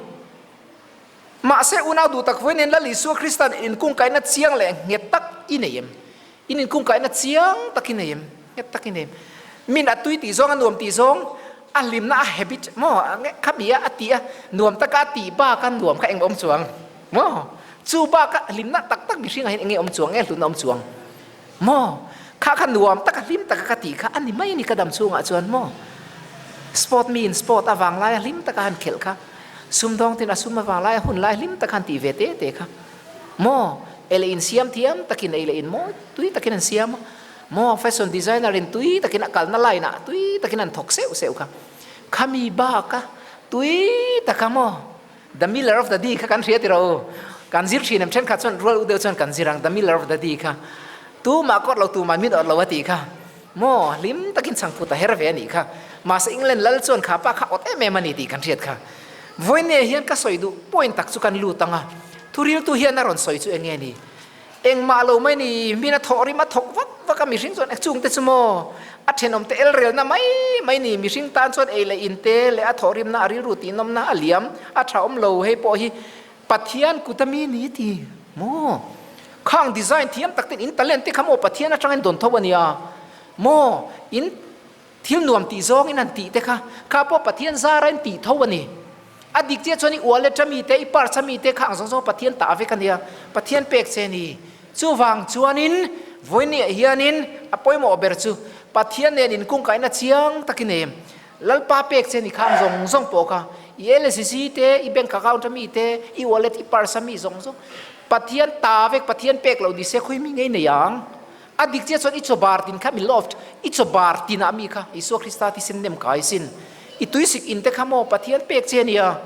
Mahse, unau duh tak vawiin Lal Isua Krista'n inkungkaihna chiang leh nghet tak i nei em? In inkungkaihna chiang tak i nei em? Nghet tak i nei em? Min a tui tih zawng, a nuam tih zawng, a hlimna a habit maw? Kha mi a a tih a nuam taka a tih bak a nuam kha engmah awm chuang maw? Chu bak a hlimna tak tak mihringah hian eng nge awm chuang nge hlutna awm chuang maw? Kha kha nuam taka hlim taka ka tih kha a ni mai a ni ka dam chhungah chuan maw? Sport miin sport avang laia hlim taka han khelh kha Sumdawng tin a sum avang lai a hun lai hlim tak han tih ve te te kha maw ei leh in siam thiam takin ei leh in mawi tui takin an siam a maw fashion designer in tui takin a kalna line ah tui takin an thawk seuh seuh kha khami bak a tui taka maw the miller of the day kha kan hria tiraw u kan zir thin em thenkhat chuan rual u deuh chuan kan zir ang the miller of the day kha tumah kawt lo tumah min awt lo a tih kha Maw, hlim takin chhangphut a her ve a nih kha. Mahse England lal chuan kha pa kha awt em em a ni tih kan hriat kha. Vawinia hian ka sawi duh point tak chu kan lut ang a. Thuriltu hian a rawn sawi chu eng nge ni? Engmah lo mai ni, min a thawh rim a thawk vak vak a mihring chuan chung te chu maw a thenawm te el relna mai mai ni, mihring tan chuan ei leh in te leh a thawh rimna a rilru tihnawmna a liam a tha awm lo hei pawh hi Pathian kut a mi ni ti maw? Khang design thiam tak ten in talent te kha maw Pathian atangin dawn tho a nia maw? In thil nuam tih zawng in han tih te kha kha pawh Pathian zara in tih tho a ni. A dik chiah chuan i wallet a mi te i purse a mi te khang zawng zawng Pathian tah vek a nia, Pathian pek che a ni. Chuvang chuanin vawinia hianin a pawimawh ber chu Pathian nen inkungkaihna chiang takin em Lalpa pek che ni khang zawng zawng pawh kha i LCC te, i bank account a mi te, i wallet, i purse a mi zawng zawng Pathian ta vek, Pathian pek lo ni se khawi mi ngei nei ang. A dik chiah chuan i chaw bar tin kha mi loved, i chaw bar tin ah mi kha Isua Krista thisen nem kai sin. I tuisik in te kha maw Pathian pek che nia.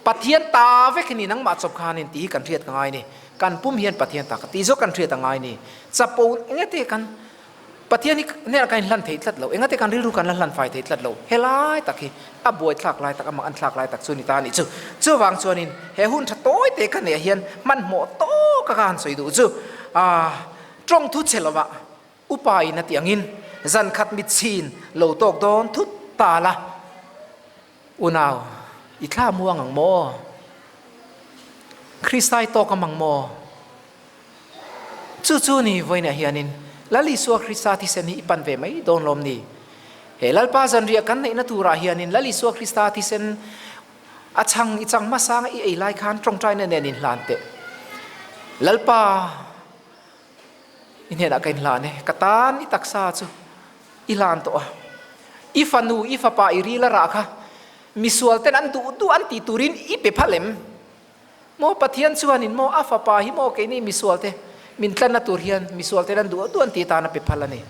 Pathian ta vek hi ni nangmah chawp khanin tih hi kan hriat ka ngai ni. Kan pum hian Pathian ta ka tih zawk kan hriat a ngai ni. Chapo engete kan Pathian hi hnenah kan inhlan thei tlat lo, engate kan rilru kan la hlan fai thei tlat lo. Helai tak hi a buai thlak lai tak, a mak an thlak lai tak chu ni ta a nih chu. Chuvang chuanin he hun tha tawi te ka neih hian hmanhmawh tawk a ka han sawi duh chu, aah tawng thu che lovah upa in a tih angin zan khat mit chhin lo tawk dawn thut ta la, unau i thla muang ang maw? Krista i tawk am ang maw? Chu chu ni vawiinah hianin Lal Isua Krista thisen hi i pan ve mai dawn lawm ni? He Lalpa zanriah kan neihna turah hianin Lal Isua Krista thisen a chhang i chang hmasanga i ei lai khan tawngtaina nen inhlan teh. Lalpa i hnenah ka inhlan e, ka tan i taksa chu i hlan tawh a. I fanu, i fapa i ril a rah kha misual ten an duh duh an tih turin i pe phal em? Maw Pathian chuanin maw a fapa hi maw keini misualte min tlanna tur hian misualte lan duh duh an tih tan a pe phal a ni.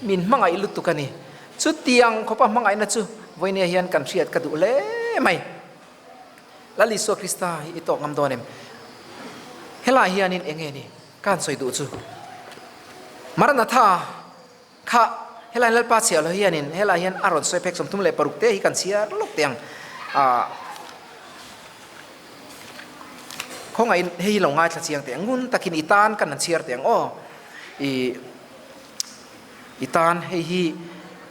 Min hmangaih lutuk a ni. Chutiang khawpa hmangaihna chu vawinia hian kan hriat ka duh hle mai. Lal Isua Krista hi i tawk ngam dawn em? Helai hianin eng nge ni ka han sawi duh chu? Maranatha kha helai Lalpa chhiah lo hianin helai hian a rawn sawi phek 36 te hi kan chhiar lawk teh ang. Aah khawngaihin hei hi lo ngaithla chiang teh ang ngun takin i tan kan han chhiar teh ang aw i i tan hei hi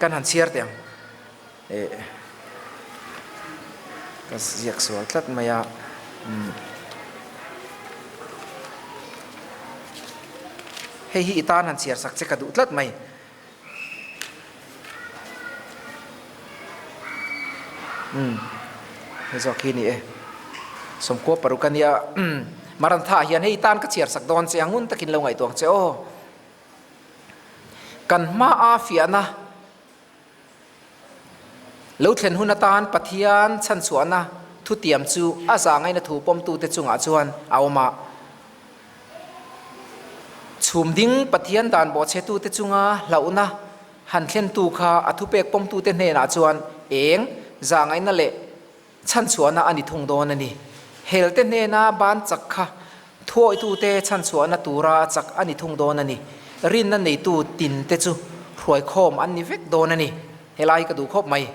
kan han chhiar teh ang eh ka ziak sual tlat mai a umm. Hei hi i tan han chhiar sak che ka duh tlat mai. Umm hei zawk hi ni e. Sawmkua paruk a nia. Umm Marantha hian hei i tan ka chhiar sak dawn che a ngun takin lo ngaihtuah ang che aw. Kan hmaa fiahna Lo thlen hun atan Pathian chhanchhuahna thutiam chu a zahngaihna thu pawmtute chungah chuan a awm a. Chhum ding Pathian dan bawhchhetute chunga hlauhna han thlentu kha a thupek pawmtute hnenah chuan eng zahngaihna leh Chhanchhuahna a ni thung dawn a ni. Helte hnena ban chak kha thuawitute chhanchhuahna tura chak a ni thung dawn a ni. Rinna neitu tinte chu hruaikhawm an ni vek dawn a ni. Helai hi ka duh khawp mai.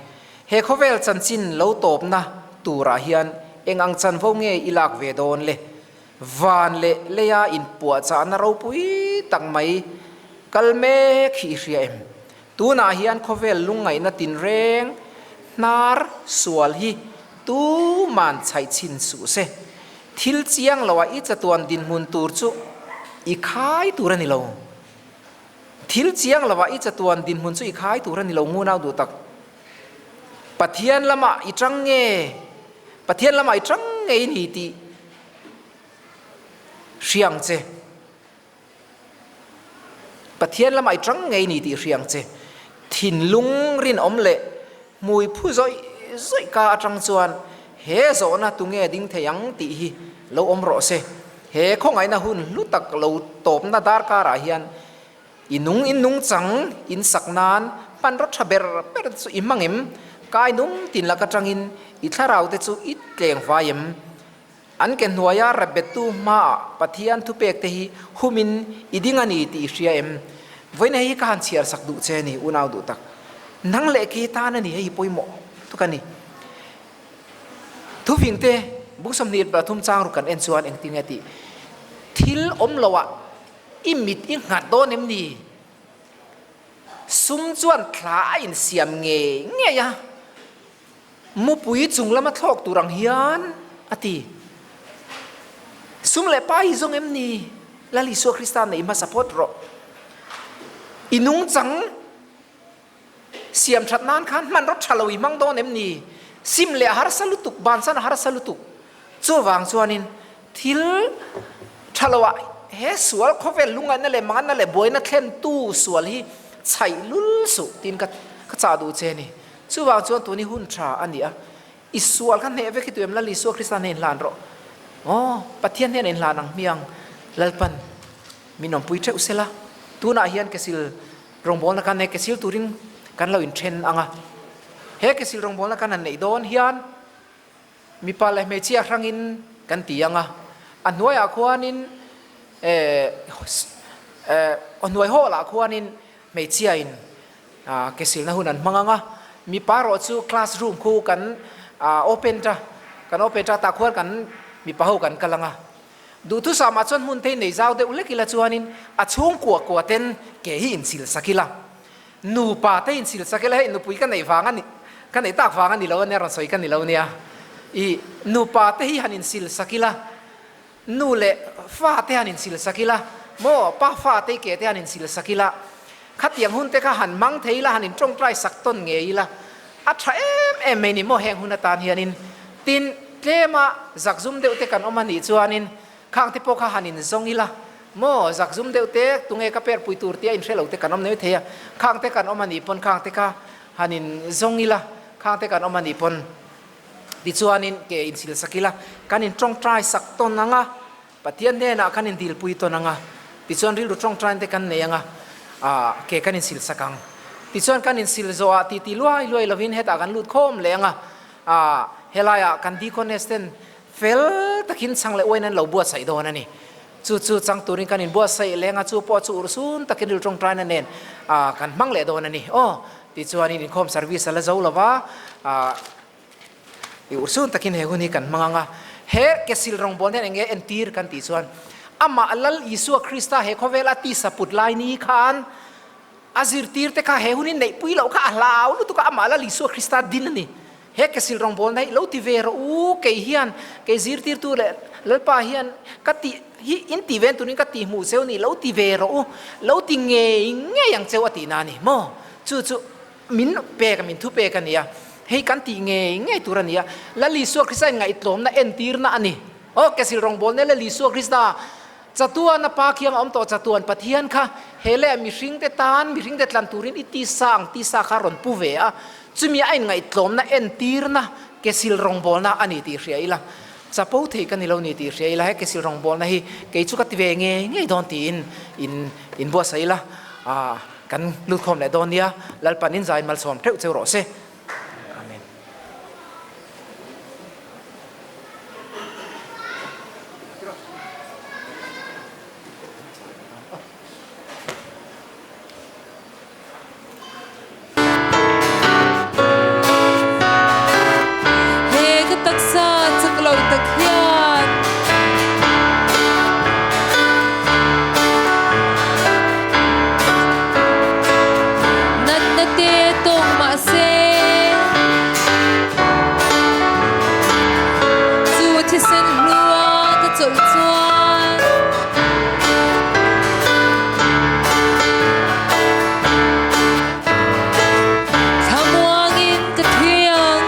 He khawvel chanchin lo tawpna turah hian eng ang chanvo nge i lak ve dawn le? Van leh leia inpuahchahna ropui tak mai kal mek hi i hria em? Tunah hian khawvel lungngaihna tinreng hnar sual hi tuman chhaih chhin suh se. Thil chiang loah i chatuan dinhmun tur chu i khai tur a ni lo. Thil chiang loah i chatuan dinhmun chu i khai tur a ni lo ngunau duh tak. Pathian lamah i tang nge? Pathian lamah i tang ngei ni tih hria ang che. Pathian lamah i tang ngei ni tih hria ang che. Thinlung rinawm leh hmui phu zawih zawih ka atang chuan he zawhna tunge ding thei ang tih hi lo awm rawh se. He khawngaihna hun hlu tak lo tawpna darkarah hian i nung in nungchang in sak nan hmanraw tha ber ber chu i hmang em? Kai nung tin lak atangin i thlarau te chu i tleng vai em? An ke hnuaia rapbettu hmaah Pathian thupek te hi humin i ding a ni tih i hria em? Vawiin hei hi ka han chhiar sak duh che a ni, unau duh tak. Nang leh ke tan a ni, hei hi pawimawh tuk a ni. Thufing te buk 23 chang ruk kan en chuan engtin nge tih? Thil awm loah i mit i nghat dawn em ni? Sum chuan thla a insiam ngei ngei a. Mupui chung lama thlawk tur ang hian a ti. Sum leh pa hi zawng em ni? Lal Isua Krista neih hmasa phawt rawh. I nungchang siam that nan khan hmanraw tha lo i hmang dawn em ni? Sim leh a harsa lutuk, bansan a harsa lutuk. Chuvang chuanin thil tha loah he sual khawvel lungaihna leh manganna leh buaina thlentu sual hi chhaih lul suh tiin ka ka chah duh che a ni. Chuvang chuan tuni hun tha a ni a, i sual kha hneh vek hi tuem Lal Isua Krista hnen inhlan rawh. Aw, Pathian hnen inhlan ang hmiang Lalpan min awmpui theuh sela, tunah hian kesil rawngbawlna kan nei kesil turin kan lo inthen ang a. He kesil rawngbawlna kan han neih dawn hian Mipa leh hmeichhia hrangin kan ti ang a, a hnuaiah khuanin eh a hnuai hawlah khuanin hmeichhiain ke silna hun an hmang ang a, mipa erawh chu class room khu kan open ta, kan open ta tah khuan kan mipa ho kan kal ang a. Duhthusam ah chuan hmun te hi nei zau deuh lek ila chuanin a chhungkua kua ten ke hi insil sak ila. Nupa te insil sak ila hei nupui ka neih vang a ni, ka neih tak vang a ni lo ania rawn sawi ka ni lo nia. I nupa te hi han insil sak ila, nu leh fa te han insil sak ila, maw pa fa te i ke te han insil sak ila, khatiang hun te kha han hmang thei ila, han intawngtai sak tawn ngei ila, a tha em em mai ni maw heng hun atan hianin. Tin, tlema zakzum deuh te kan awm a nih chuanin Khang te pawh kha han in zawng ila maw zakzum deuh te tunge ka per pui tur tia in hre lo te kan awm nei thei a, khang te kan awm a nih pawn khang te kha han in zawng ila, khang te kan awm a nih pawn tichuanin ke in sil sak ila, kan in tawngtai sak tawn ang a, Pathian hnenah kan in dilpui tawn ang a, tichuan rilru tawngtain te kan nei ang a, ah ke kan in sil sak ang. Tichuan kan in sil zawh ah titi luai luai lovin hetah kan lut khawm leh ang a, ah helaiah kan deaconess ten Fel takin chhang leh uain an lo buatsaih dawn a ni. Chu chu chang turin kan inbuatsaih leng a, chu pawh chu urhsun takin rilru tawngtaina nen kan hmang leh dawn a ni. Aw, tichuanin inkhawm service a la zo lo va, i urhsun takin he hun hi kan hmang ang a. He kesil rawngbâwl hian eng nge entir kan tih chuan, amah Lal Isua Krista he khawvela tisa put lai ni khan a zirtirte kha he hun hi neihpui loh kha a hlau lutuk a, amah Lal Isua Krista din a ni. He kesil rawngbawlna hi lo ti ve rawh u, kei hian, kei zirtirtu leh Lalpa hian ka tih hi in tih ven turin ka tih hmuh cheu ni, lo ti ve rawh u, lo ti ngei ngei ang cheu a tihna a ni maw? Chu chu min pek a, min thu pek a ni a, hei kan tih ngei ngei tur a ni a, Lal Isua Krista in ngaihtlawmna entirna a ni. Aw, kesil rawngbawlna Lal Isua Krista Chatuan a Pa khiang a awm tawh chatuan Pathian kha he leh mihringte tan mihringte tlan turin i tisa ang tisa kha rawn pu ve a, chumi a inngaihtlawmna entirna kesil rawngbawlna a ni tih hria ila, chapo thei ka ni lo ni tih hria ila, he kesil rawngbawlna hi kei chu ka ti ve ngei ngei dawn tiin in inbuatsaih ila, kan lutkhawm leh dawn nia, Lalpan in zain malsawm theuh cheu rawh se. Amen. He ka taksa chak lo tak hian. Natna te tawk mahse chu thisen hlua ka chawlh chuan thlamuangin ka thiang.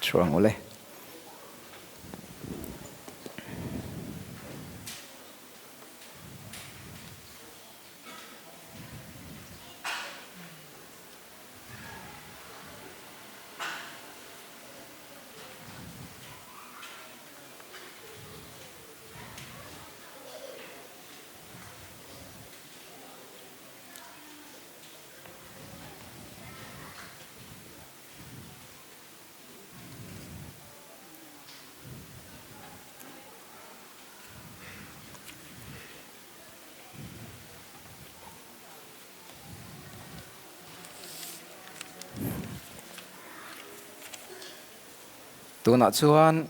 Chuang ule. Tunah chuan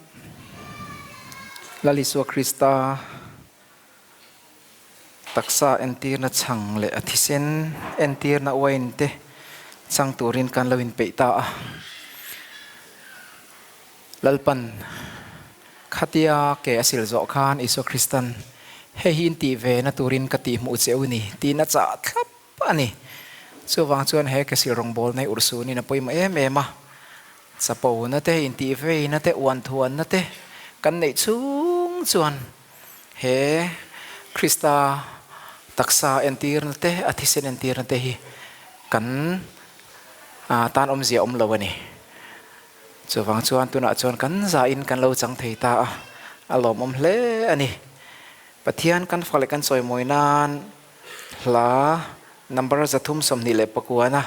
Lal Isua Krista Taksa entirna chhang leh a thisen entirna uain te chang turin kan lo inpeih ta a. Lalpan khatia ke a sil zawh khan Isua Kristan hei hi intih ve na turin ka tihhmuh che u ni tiin a chah thlap a ni. Chuvang chuan he ke sil rawngbawlna hi urhsunin a pawimawh em em a. Chapona te, intih veina te, uanthuanna te kan neih chhung chuan He Krista taksa entirna te, a thisen entirna te hi kan tan awmzia awm lo a ni. Chuvang chuan tunah chuan kan zahin kan lo chang thei ta a, a lawmawm hle a ni. Pathian kan fak leh kan chawimawi nan hla number 329-a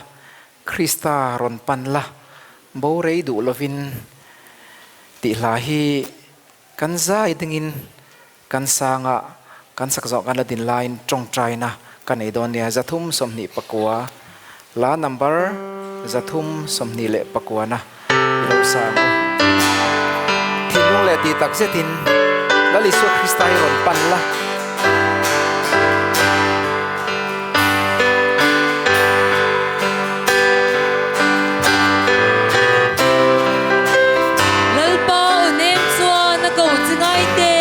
Krista rawn pan la, bo rei duh lovin tih hla hi Kan zai dingin kan sanga kan sak zawh kan la din laiin tawngtaina ka nei dawn nia 329 la number 329 na i lo sang u. Thinlung leh tih tak zetin Lal Isua Krista hi rawn pan la. Lalpa aw nem chuan a ko che ngai te.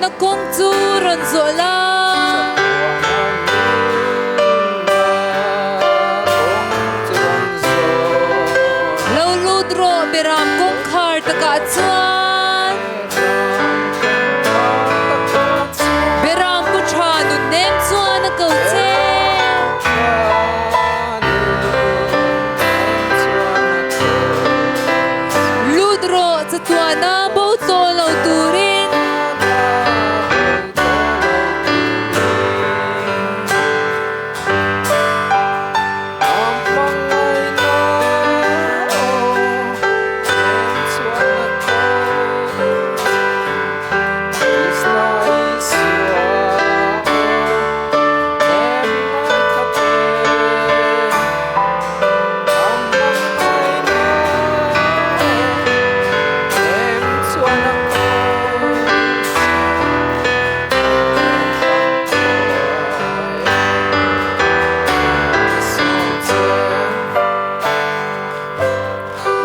Chatuana kawng chu rawn zawh la. Lo lut rawh Beram kawngkhar takah chuan. Beram pu tha nun nem chuan a ko che. Lut rawh chatuana bo tawh lo turin.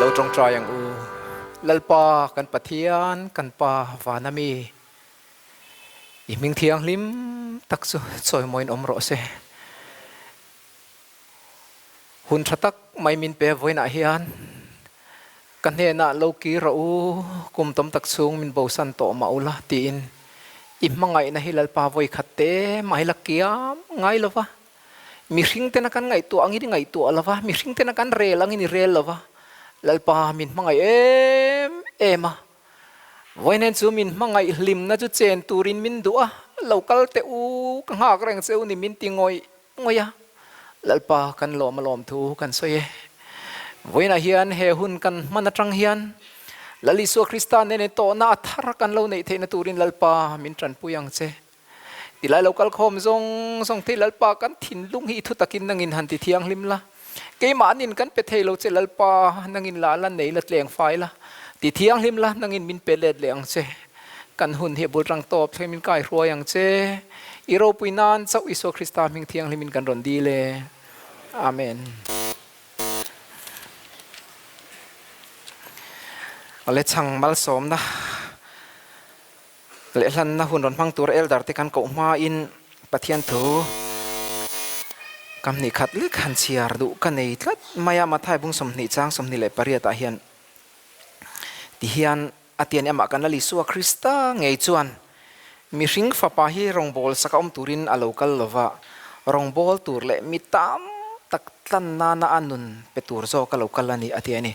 Lo tawngtai ang u. Lalpa kan Pathian kan Pa vana mi i hming thianghlim tak chu chawimawiin awm rawh se. Hun tha tak mai min pe vawiinah hian ka hnenah lo kir rawh u, kum tam tak chhung min bosan tawh mah ula tiin i hmangaihna hi Lalpa vawi khat te mah hi la kiam ngai lo va, mihring tena kan ngaihtuah angin i ngaihtuah lo va, mihring tena kan rel angin i rel lo va, Lalpa min hmangaih em em a. Vawiin chu min hmangaih hlimna chu chen turin min duh a, lo kal teh u, ka nghak reng che u ni min ti ngawih ngawih a, Lalpa kan lawm a lawm thu kan sawi e. Vawiinah hian he hun kan hman atang hian Lal Isua Krista nene tawhna a thar kan lo neih theihna turin Lalpa min tanpui ang che. Tilai lo kal khawm zawng zawng thei Lalpa kan thinlung hi i thu takin nangin han ti thianghlim la. Keimahnin kan pe thei lo che Lalpa nangin la la nei la tleng fai la. Ti thianghlim la nangin min pe let leh ang che. Kan hun hi a bul rang tawp thleng min kai hruai ang che. I ropui nan chauh Isua Krista hming thianghlimin kan rawn dil e. Amen. Awle chhang malsawmna leh hlanna hun rawn hmang tur elder te kan koh hmain Pathian thu kam hnih khat lek han chhiar duh ka nei tlat mai a. Mathai bung 20 chang 28 ah hian tihian A tian emah kan Lal Isua Krista ngei chuan mihring fapa hi rawngbâwl saka awm turin a lo kal lo va, rawngbâwl tur leh mi tam tak tlan nana a nun pe tur zawk a lo kal a ni, a ti a ni.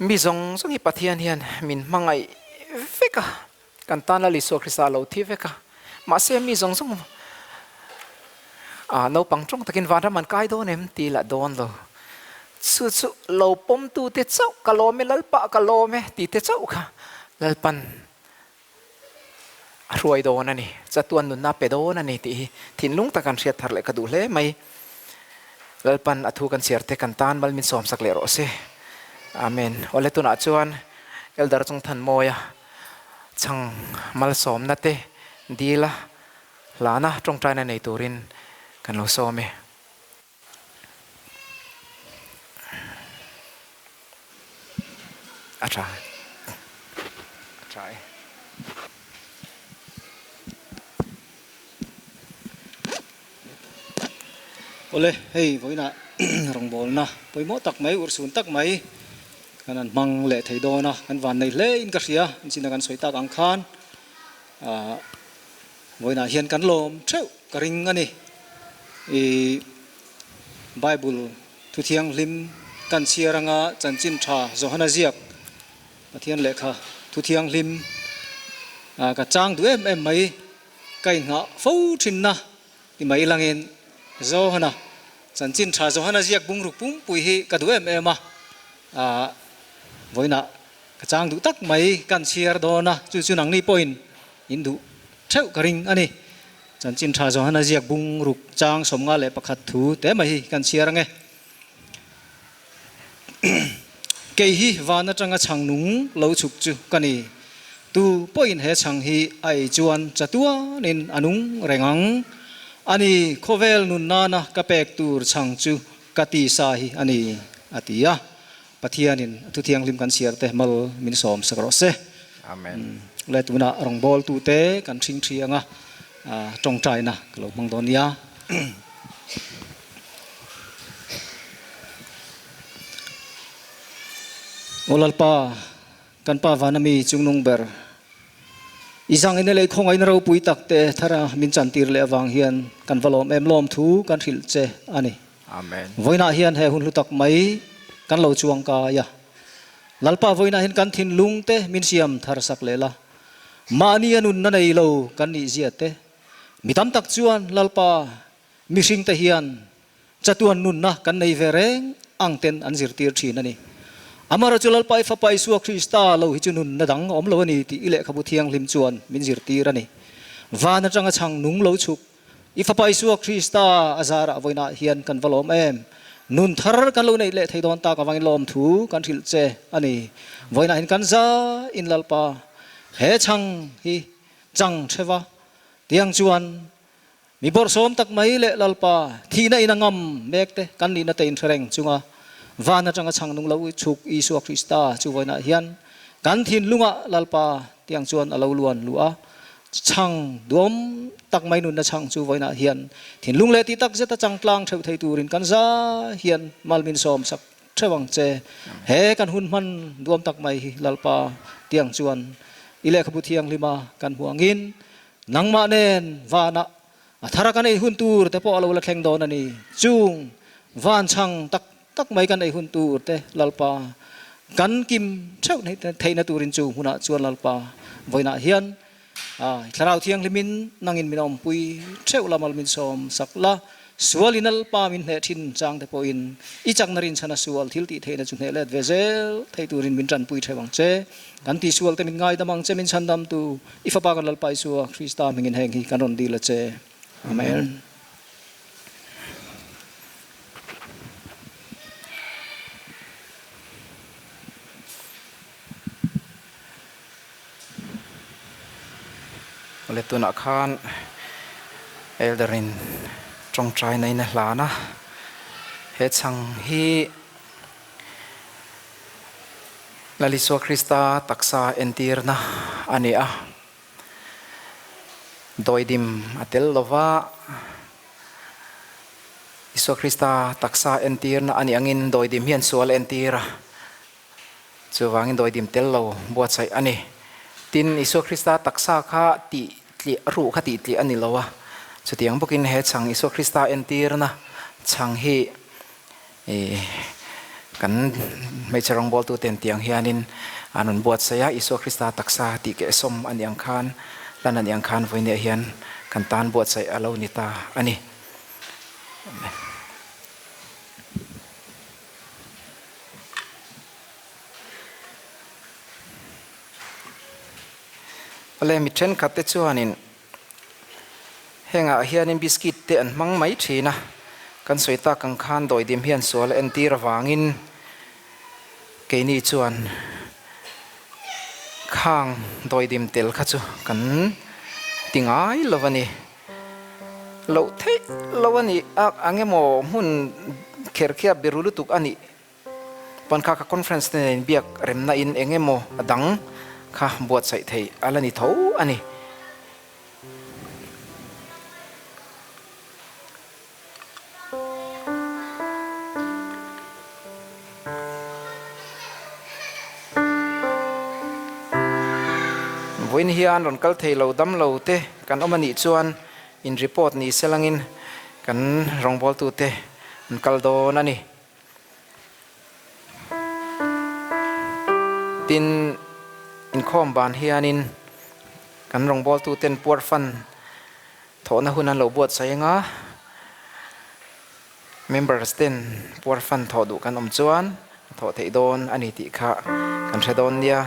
Mi zawng zawng hi Pathian hian min hmangaih vek a, kan tan Lal Isua Krista a lo thi vek a, mahse mi zawng zawng a naupang tawng takin vanram an kai dawn em tih lah dawn lo. Chu chu lo pawmtute chauh ka lawm e, Lalpa ka lawm e tite chauh kha Lalpan a hruai dawn a ni, chatuan nunna a pe dawn a ni tih hi thinlung tak an hriat thar leh ka duh hle mai. Lalpan a thu kan chhiar te kan tan mal min sawmsak leh rawh se. Amen. Awle tunah chuan Elder Chungthanmawia chhang malsawmna te dila hlana tawngtaina nei turin kan lo sawm e. A tha a tha e. Awle, hei vawiinah rawngbawlna pawimawh tak mai, urhsun tak mai kan han hmang leh thei dawn a, kan van nei hle in ka hria, inchina kan sawi tak ang khan ah vawiinah hian kan lawm theuh ka ring a ni. I Bible thu thianghlim kan chhiar anga chanchin tha Johana ziak Pathian lehkha thu thianghlim ah ka chang duh em em mai, ka inngah fo thinna Ti mai langin Johana, chanchin tha Johana ziak bungruk pumpui hi ka duh em em a, ah vawiinah ka chang duh tak mai kan chhiar dawn a, chu chu nangni pawhin in duh theuh ka ring a ni. Chanchin tha Johana ziak bungruk chang 51 thu te mai hi kan chhiar ange. Kei hi van atanga chhang nung lo chhuk chu ka ni. Tu pawhin he chhang hi a ei chuan chatuanin a nung reng ang. A ni, khawvel nun nana ka pek tur chhang chu ka tisa hi a ni, a ti a. Pathianin a thuthianghlim kan chhiar te mal min sawm sak rawh se. Amen. Le tunah rawngbawltute kan hring thi anga tawngtaina ka lo hmang dawn nia. Aw Lalpa, kan Pa vana mi chungnung ber, i zangin lei khawngaihna ropui tak te thara min chantir leh avang hian kan va lawm em lawm thu kan hrilh che a ni. Amen. Vawiinah hian he hun hlu tak mai kan lo chuang kai a. Lalpa vawiinah hian kan thinlung te min siam thar sak leh la. Mahni a nunna nei lo kan nih zia te. Mi tam tak chuan Lalpa mihring te hian chatuan nunna kan nei ve reng ang ten an zirtir thin a ni. Amaherawhchu chu Lalpa i Fapa Isua Krista lo hi chu nunna dang a awm lo a ni tih i lehkhabu thianghlim chuan min zirtir a ni. Van atanga chhang nung lo chhuk I Fapa Isua Krista a zarah vawiinah hian kan va lawm em? Nun thar kan lo neih leh thei dawn tak avangin lawmthu kan hrilh che a ni. Vawiinah hian kan za in Lalpa he chhang hi chang theva tiang chuan mi bawrhsawm tak mai leh Lalpa thihna in a ngam mek te kan nihna te inhre reng chunga van atanga chhang nung lo chhuk Isua Krista chu vawiinah hian kan thinlungah Lalpa tiang chuan a lo luan luh a. Chhang duam tak mai nunna chhang chu vawiinah hian thinlung leh tih tak zeta changtlang theuh thei turin kan za hian malmin sawm sak theuh ang che. He kan hun hman duam tak mai hi Lalpa tiang chuan i lehkhabu thianghlima kan hmuh angin nangmah nen vanah a thara kan ei hun tur te pawh a lo la thleng dawn a ni. Chung van chhang tak tak mai kan ei hun tur te Lalpa kan kim theuh theihna turin chu hmunah chuan Lalpa vawiinah hian Thlarau Thianghlimin nangin min awmpui theuh la mal min sawm sak la, sualin Lalpa min hneh thin chang te pawhin i chakna rinchhana sual thil tih theihna chu hneh let ve zel thei turin min tanpui theuh ang che. Kan tihsual te min ngaidam ang che min chhandamtu i Fapa kan Lalpa Isua Krista hmingin heng hi kan rawn dil a che. Amen. Awle tunah khan Elder in tawngtai na in a hlan a, he chhang hi Lal Isua Krista taksa entirna a ni a. Dawidim a tel lova, Isua Krista taksa entirna a nih angin dawidim hian sual a entir a, chuvangin dawidim tel lo buatsaih a ni. Tin, Isua Krista taksa kha tih tliah, ruh kha tih tliah a ni lo a, chutiang bawkin he chhang Isua Krista entirna chhang hi Kan hmeichhe rawngbawltuten tiang hianin an rawn buatsaih a, Isua Krista taksa tih keh sawm a nih ang khan, hlan a nih ang khan vawinia hian kan tan buatsaih a lo ni ta a ni. Amen. Awle mi thenkhat te chuanin Hengah hianin biscuit te an hmang mai thin a, kan sawi tak ang khan dawidim hian sual a entir avangin keini chuan khang dawidim tel kha chu kan ti ngai lo a ni. Loh theih lo a ni a, ang emaw hmun kherkhiap biru lutuk a nih Pawn kha ka conference te nen biak remna in eng emaw a dang kha buatsaih theih a la ni tho a ni. Vawiin hian rawn kal thei lo dam lo te kan awm a nih chuan in report ni selangin kan rawngbawltute an kal dawn a ni. Tin, inkhawm ban hianin kan rawngbawltuten puar fan thawhna hun an lo buatsaih ang a, members ten puar fan thawh duh kan awm chuan a thawh theih dawn a ni tih kha kan hre dawn nia.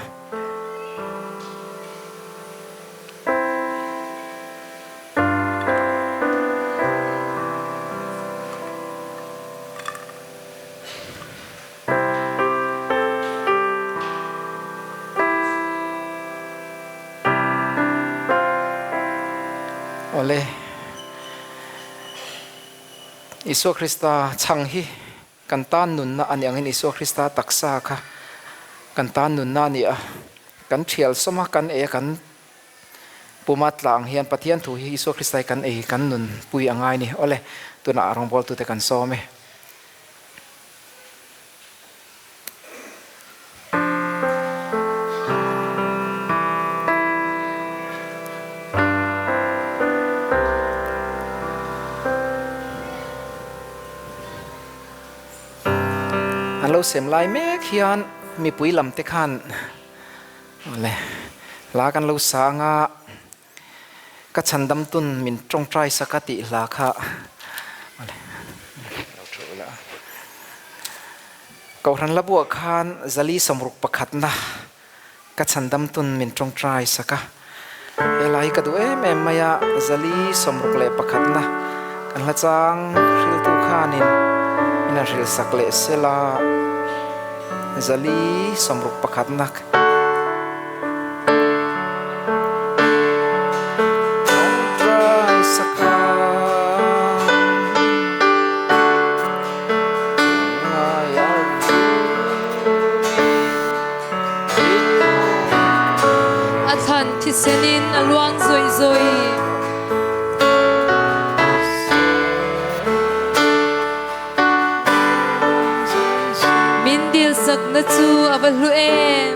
Awle, Isua Krista chhang hi kan tan nunna a ni angin Isua Krista taksa kha kan tan nunna a ni a. Kan thial sawma kan ei a kan puma tla ang hian Pathian thu hi Isua Krista hi kan ei kan nun pui a ngai ni. Awle, tunah rawngbawltute kan sawm e. An lo sem lai mek hian mipui lam te khan le hla kan lo sa anga ka chhandam tun min tawngtai sak a tih hla kha lo thu ila. Kohhran la buah khan zali sawmruk pakhatna ka chhandam tun min tawngtai sak a. He hla hi ka duh em em mai a, zali sawmruk leh pakhatna kan hla chang hriltu khanin min han hrilh sak leh sela zali sawmruk pakhatna. Tawngtai sak a. A thlan thisen in a luang zawih zawih. Min dilsakna cu a va hlu em.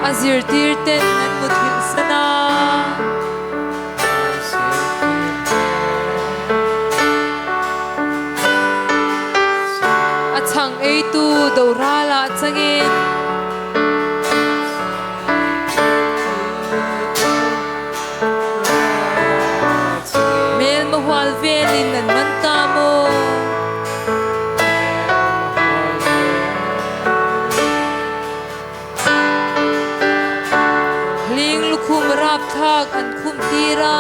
A zirtirten an muthilh san a. A chhang eitu doral ah changin. Hmelma hual velin an man ta maw? Hling lukhum rapthlak an khum tir a.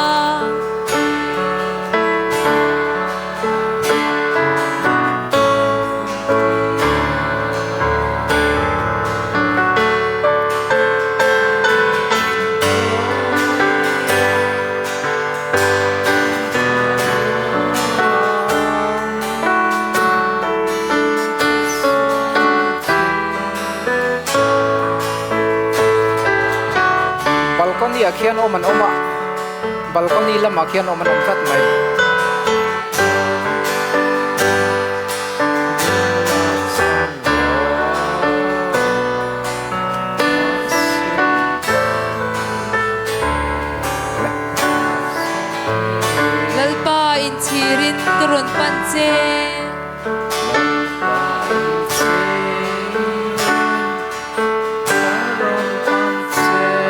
Balcony ah khian awm an awm a, balcony lamah khian awm an awm tlat mai. Lalpa inchhirin ka rawn pan che.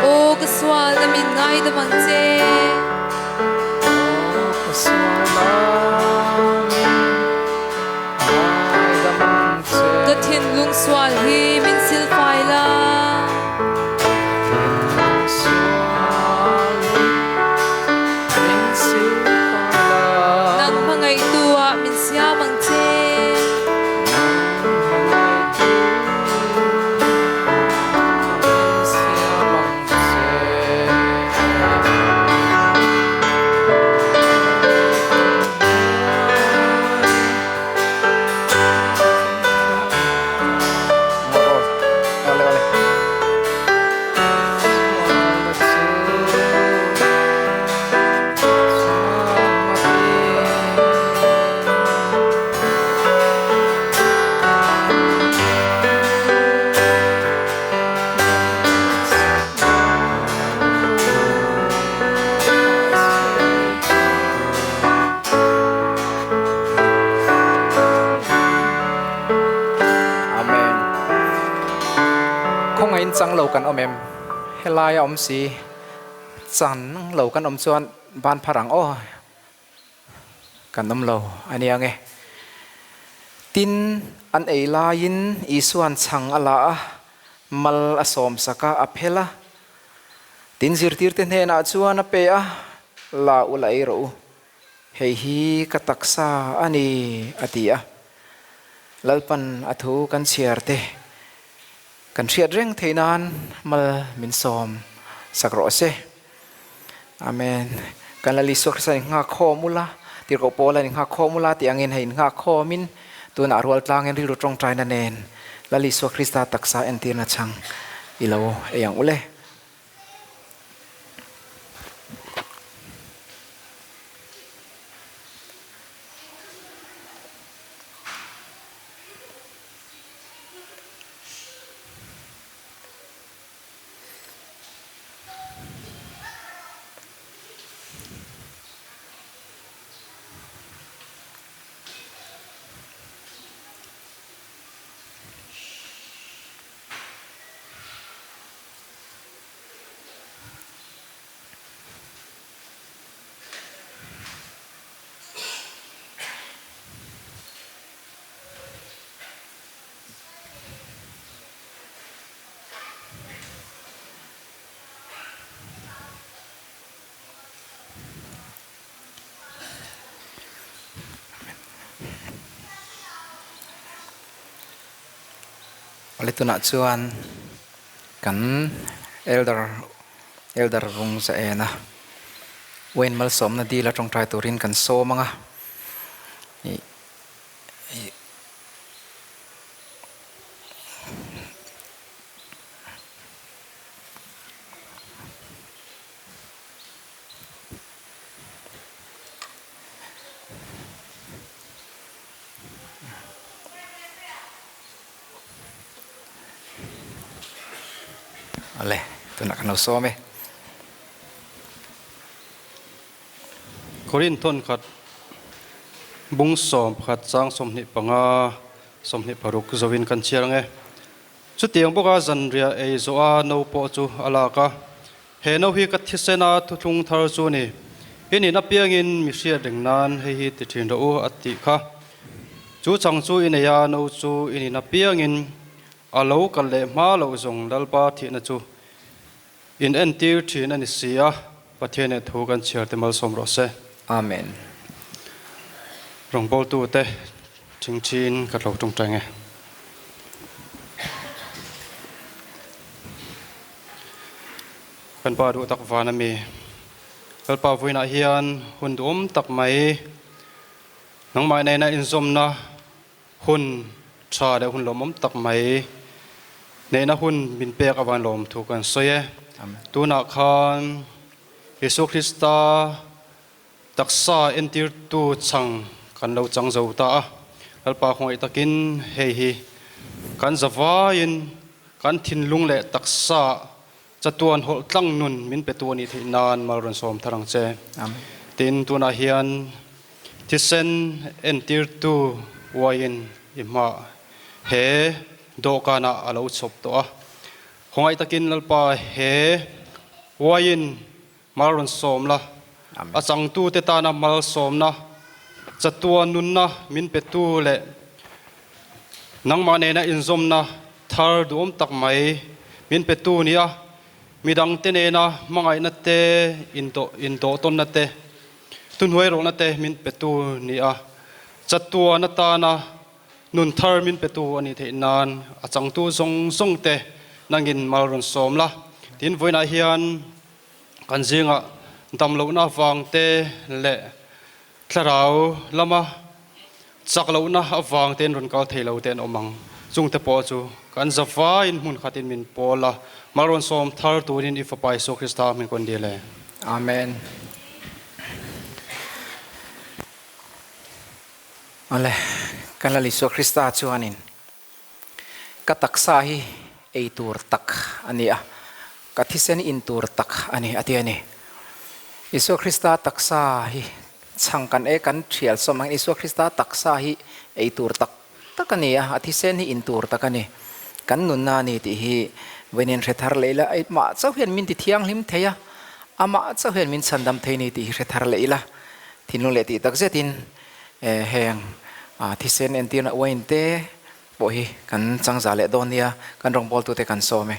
Aw ka sual na min ngaidam ang che. Ka thinlung sual hi min silfai la. Nang hmangaihtu ah min siam ang che. Khawngaihin chang lo kan awm em? Helai a awm si, chang lo kan awm chuan ban phar ang aw. Kan awm lo a nia nge. Tin, an ei laiin Isua'n chhang a la a, mal a sawmsak a, a phel a. Tin, zirtirte hnenah chuan a pe a, La u la ei rawh u, hei hi ka taksa a ni, a ti a. Lalpan a thu kan chhiar te kan hriat reng theih nan mal min sawm sak rawh se. Amen. Kan Lal Isua Krista in nghak khawm ula, Tirhkoh Paula in nghak khawm ula tih angin hei in nghak khawmin tunah rual tlangin rilru tawngtaina nen Lal Isua Krista taksa entirna chhang i lo ei ang ule. Awle tunah chuan kan elder elder vung za en a Wayne malsawmna dil a tawngtai turin kan sawm ang a ih ih. Ale, tunah kan lo sawm e. Korin thawnkhat bung 11 chang 25 26 zoin kan chhiar ang e. Chutiang bawka zanriah ei zawha no pawh chu a lak a, He no hi ka thisen a thuthlung thar chu a ni. I nin apiangin mi hriat reng nan hei hi ti thin rawh u a tih kha. Chu chang chu i nei a, no chu i nin apiangin a lo kal leh hma loh zawng Lalpa thihna chu in entir thin a ni si a, Pathian leh thu kan chhiar te malsawm rawh se. Amen. Rawngbawltute thingthin ka tlo tawngtai nge. Kan pa duh tak van ami. Lalpa vawiinah hian hun duhawm tak mai nangmah nena inzawmna hun tha leh hun lawmawm tak mai nehna hun min pek avangin lawm thu kan sawi e. Tunah khan Isua Krista Taksa entirtu chhang kan lo chang zo ta a, Lalpa khawngaih takin hei hi kan zavaiin kan thinlung leh taksa chatuan hawlh tlang nun min petu a nih theih nan mal rawn sawm thar ang che. Tin, tunah hian thisen entirtu uaiin i hmah he dawhkanah a lo chhawp tawh a, khawngaih takin Lalpa he uaiin Mal rawn sawm la, a changtute tana malsawmna, chatuan nunna min petu leh nangmah nena inzawmna thar duhawm tak mai min petu nia, midangte nena hmangaihna te, indawhtawnna te, thuhnuairawlna te min petu nia, chatuan atana nun thar min petu a nih theih nan a changtu zawng zawng te nangin mal rawn sawm la, tin vawiinah hian Kan zingah damlohna avangte leh thlarau lama chak lohna avangtein rawn kal thei lo te an awm ang. Chungte pawh chu kan zavaiin hmun khatin min pawl a, mal rawn sawm thar turin i Fapa Isua Krista hming kawn dil e. Amen. Awle, kan Lal Isua Krista chuanin Ka taksa hi ei tur tak a ni a, ka thisen in tur tak a ni, a ti a ni. Isua Krista taksa hi chhang kan e kan thial sawm ang, Isua Krista taksa hi ei tur tak tak a ni a, a thisen hi in tur tak a ni. Kan nunna a ni tih hi Vawiin hre thar leh ila, amah chauh hian min ti thianghlim thei a, amah chauh hian min chhandam thei ni tih hi hre thar leh ila, thinlung leh tih tak zetin heng thisen entirna uain te pawh hi kan changza leh dawn nia, kan rawngbawltute kan sawm e.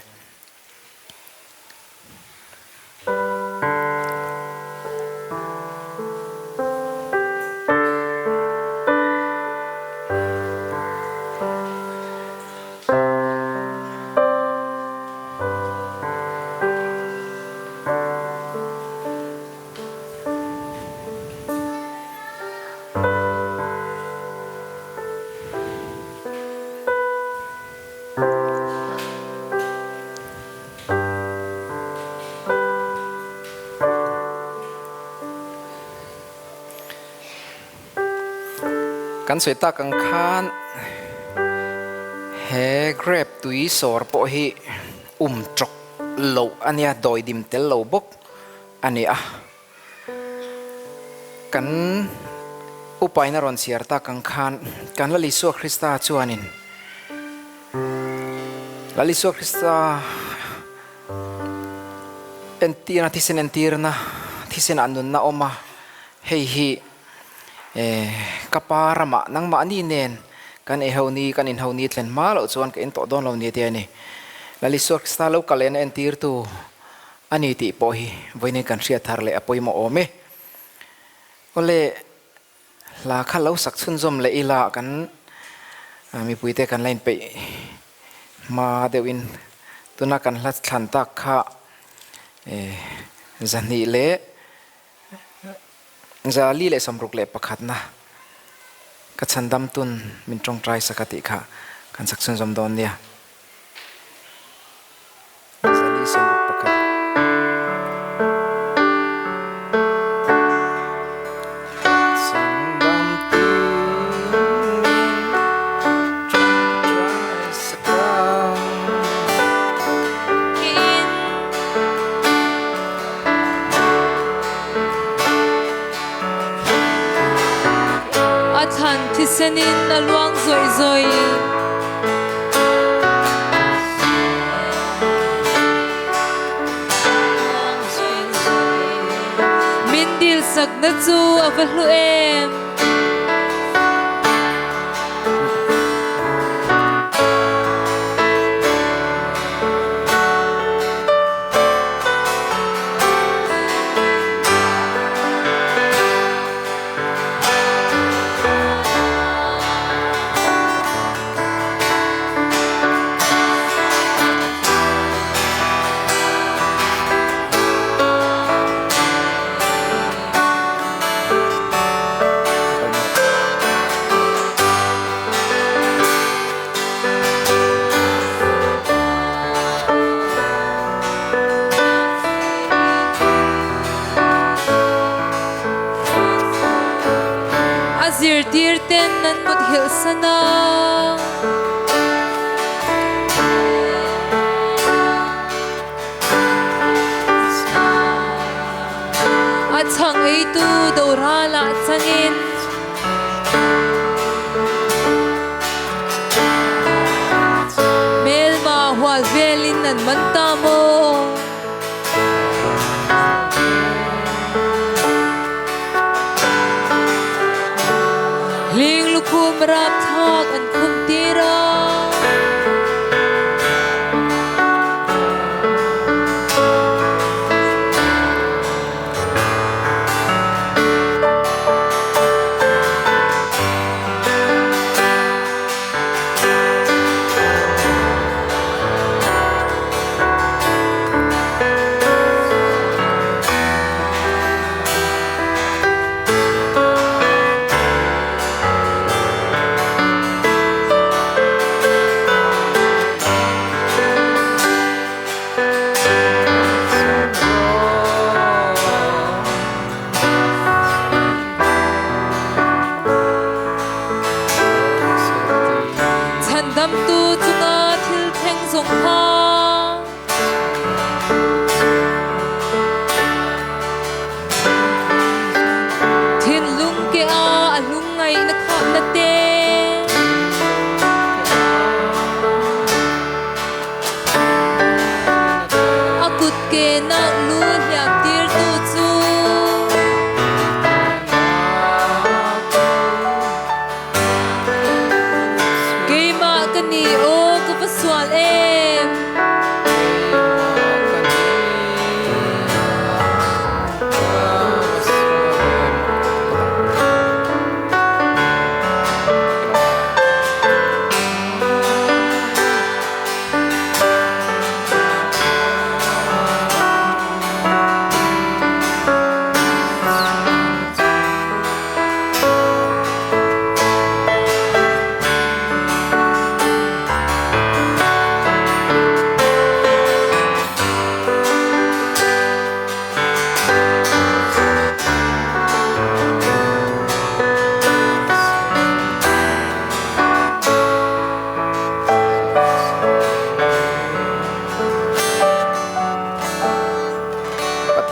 Kan sawi tak ang khan he grape tui sawr pawh hi um tawk loh a nia, dawi dim tel lo bawk a ni a. Kan upain a rawn chhiar tak ang khan kan Lal Isua Krista chuanin Lal Isua Krista entirna thisen entirna thisen ah nunna awm a, hei hi ka pa ramah nangmahni nen kan ei ho ni kan in ho ni thlen hma loh chuan ka in tawh dawn lo ni tia ni. Lal Isua Krista lo kal en a entirtu A ni tih pawh hi vawiin kan hriat thar leh a pawimawh awm e. Awle, hla kha lo sak chhunzawm leh ila kan mipuite kan la inpeih hma deuhin tuna kan hla thlan tak kha zahnih leh zali leh 61na ka chhandam tun min tawngtai sak a tih kha kan sak chhunzawm dawn nia. A thlan thisenin a luang zawih zawih. Min dilsakna chu a va hlu em? A zirtir ten an mut hilh san a. A chhang eitu doral ah changin. Hmelma hual velin an man ta maw? Hling lukhum rapthlak an khum tir a. Chhandamtu chunga thil thleng zawng kha. Thinlung ke a a lungngaihna khahna te.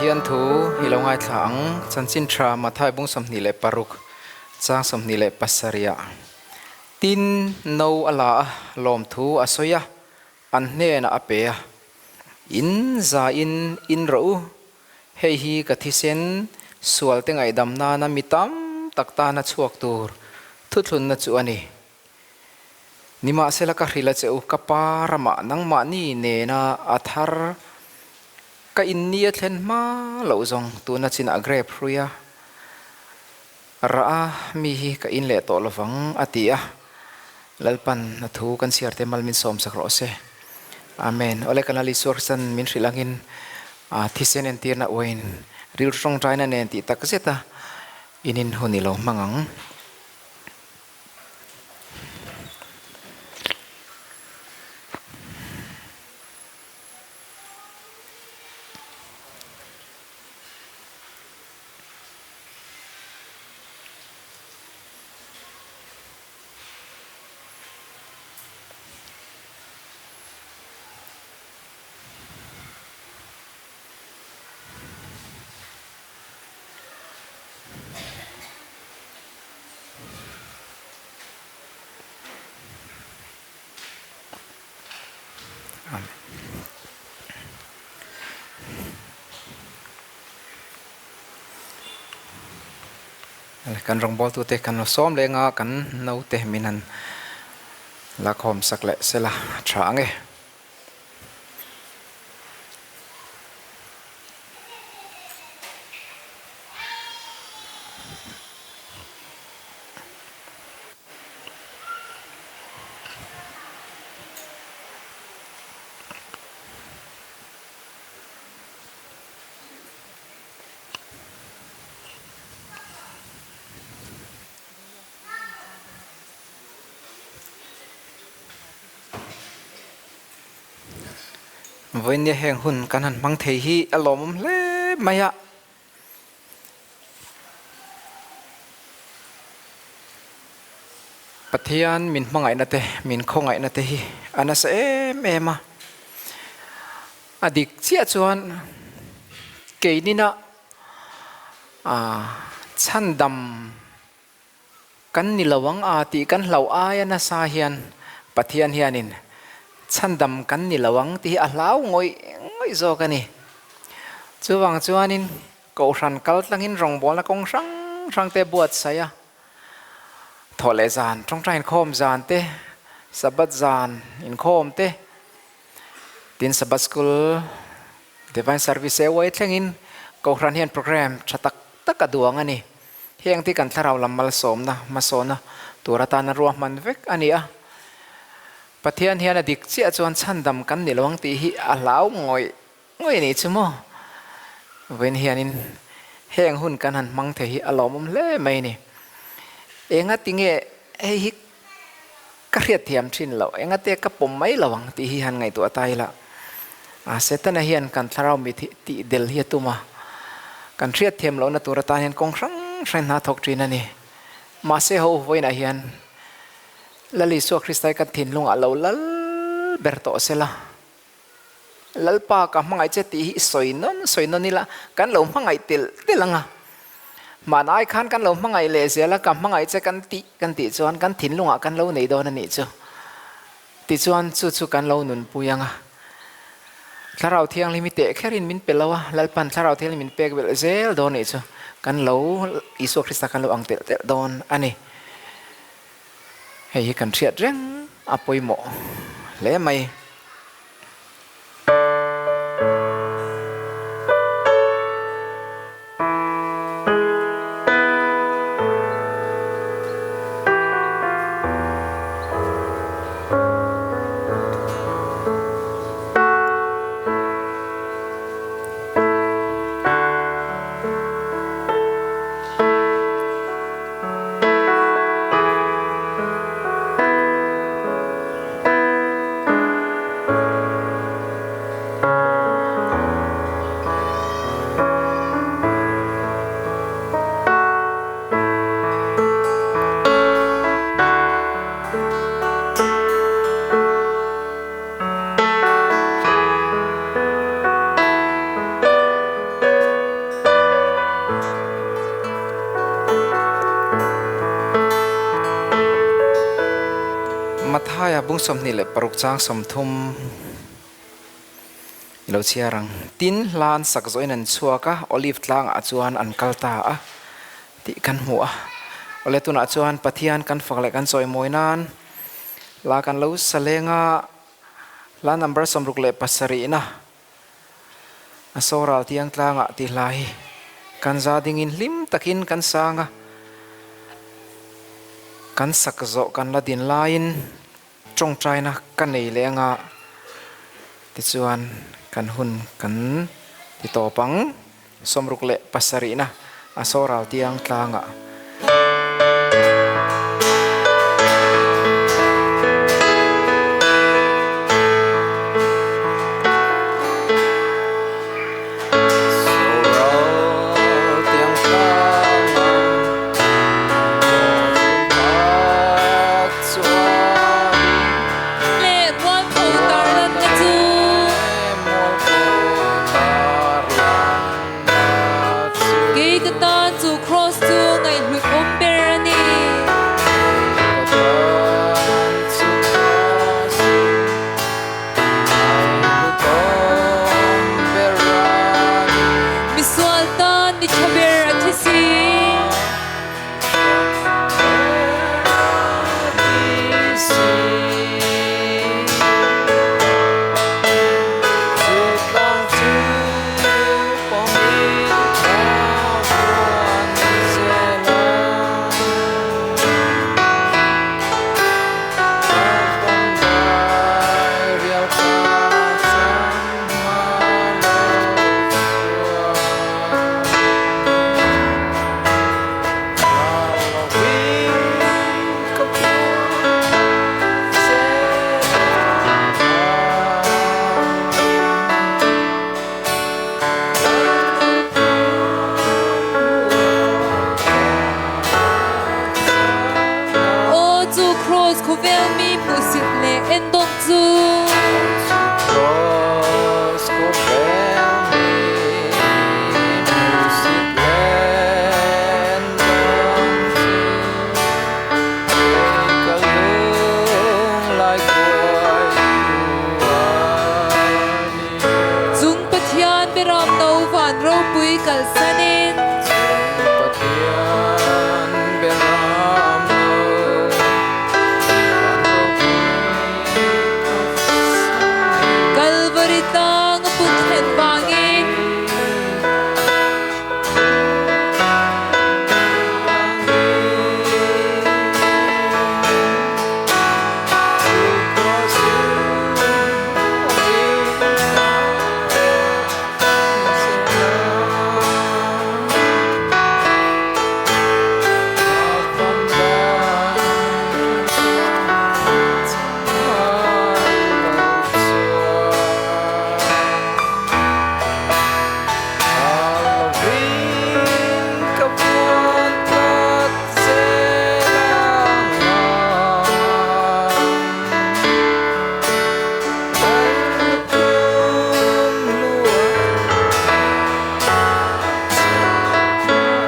Pathian thu i lo ngaithla ang. Chanchin tha Mathai bung 26 chang 27 ah tin no a la a, lawmthu a sawi a, an hnenah a pe a, In za in in rawh u, hei hi ka thisen sualte ngaihdam nana mi tam tak tana chhuak tur thuthlunna chu a ni. Nimahsela ka hrilh a che u, ka pa ramah nangmahni nena a thar ka inni a thlen hma loh zawng tuna chinah grape hrui a rah a, mi hi ka in leh tawh lovang a ti a. Lalpan a thu kan chhiar te mal min sawm sak rawh se. Amen. Awle kan Lal Isua Kristan min hrilh angin thisen entirna uain rilru tawngtaina nen tih tak zeta in in hun i lo hmang ang. Kan rawngbawltute kan lo sawm leng a, kan naute min han lakhawm sak leh sela a tha ang e. Vawinia heng hun kan han hmang thei hi a lawmawm hle mai a. Pathian min hmangaihna te, min khawngaihna te hi a nasa em em a. A dik chiah chuan keinina chhandam Kan ni lo ang a tih kan hlauh aia nasa hian Pathian hianin chhandam kan ni lo ang tih hi a hlau ngawih ngawih zawk a ni. Chuvang chuanin Kohhran kal tlangin rawngbawlna kawng hrang hrang te buatsaih a, thawh leh zan, tawngtai inkhawm zan te, Sabbath zan inkhawm te, tin Sabbath School, Divine Service e uai thlengin Kohhran hian program tha tak tak a duang a ni. Heng te kan thlarau lam malsawmna hmasawna tur atana ruahman vek a ni a. Pathian hian a dik chiah chuan chhandam kan ni lo ang tih hi a hlau ngawih ngawih a nih chu maw? Vawiin hianin heng hun kan han hmang thei hi a lawmawm hle mai a ni. Enga tinge hei hi ka hriatthiam thin loh, enga te ka pawm mai lo ang tih hi han ngaihtuah ta ila. Setana hian kan thlarau mit hi tih del hi a tum a, kan hriatthiam lohna tur atan hian kawng hrang hrang hna thawk thin a ni. Mahse ho vawiinah hian Lal Isua Kristai kan thinlungah lo lal ber tawh sela, Lalpa ka hmangaih che tih hi i sawi nawn sawi nawn ila kan lo hmangaih telh telh ang a. Hmanai khan kan lo hmangaih leh zel a, ka hmangaih che kan tih kan tih chuan kan thinlungah kan lo nei dawn a nih chu. Tichuan chu chu kan lo nunpui ang a. Thlarau Thianghlim hi teh kherin min pe lo a, Lalpan Thlarau Thianghlim min pek belh zel dawn nih chu kan lo Isua Krista kan lo ang telh telh dawn a ni. Hei hi kan hriat reng a pawimawh hle mai. Bung 26 chang 30 i lo chhiar ang. Tin, hlan sak zawhin an chhuak a, Olive tlangah chuan an kal ta a tih kan hmu a. Awle tunah chuan Pathian kan fak leh kan chawimawi nan la kan lo sa leng a, hla number 67 na a sawral tiang tlangah tih hla hi kan za dingin hlim takin kan sang a, kan sak zawh kan la din laiin tawngtaina ka nei leh anga tichuan kan hun kan ti tawp ang. 67 na a sawral tiang tlangah. Leh mualpho tarlanna chu. Kei ka tan chu Kraws chu ngaihhlut awm ber a ni. Misual tan ni tha ber a thi si. Aw chu Kraws khawvel mi hmuhsit leh endawng chu. Chung Pathian Beram no van ropui kalsanin. Kalvari tlang a put thlen vangin.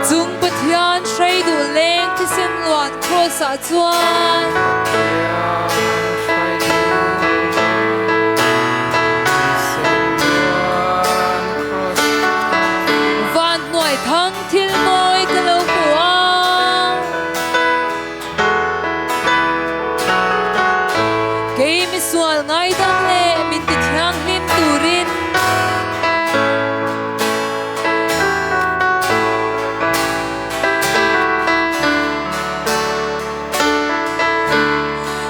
Chung Pathian hrei duh leng thisen luan Kraws ah chuan. Van hnuai thang thil mawi ka lo hmu a. Kei misual ngaidam leh min ti thianghlim turin.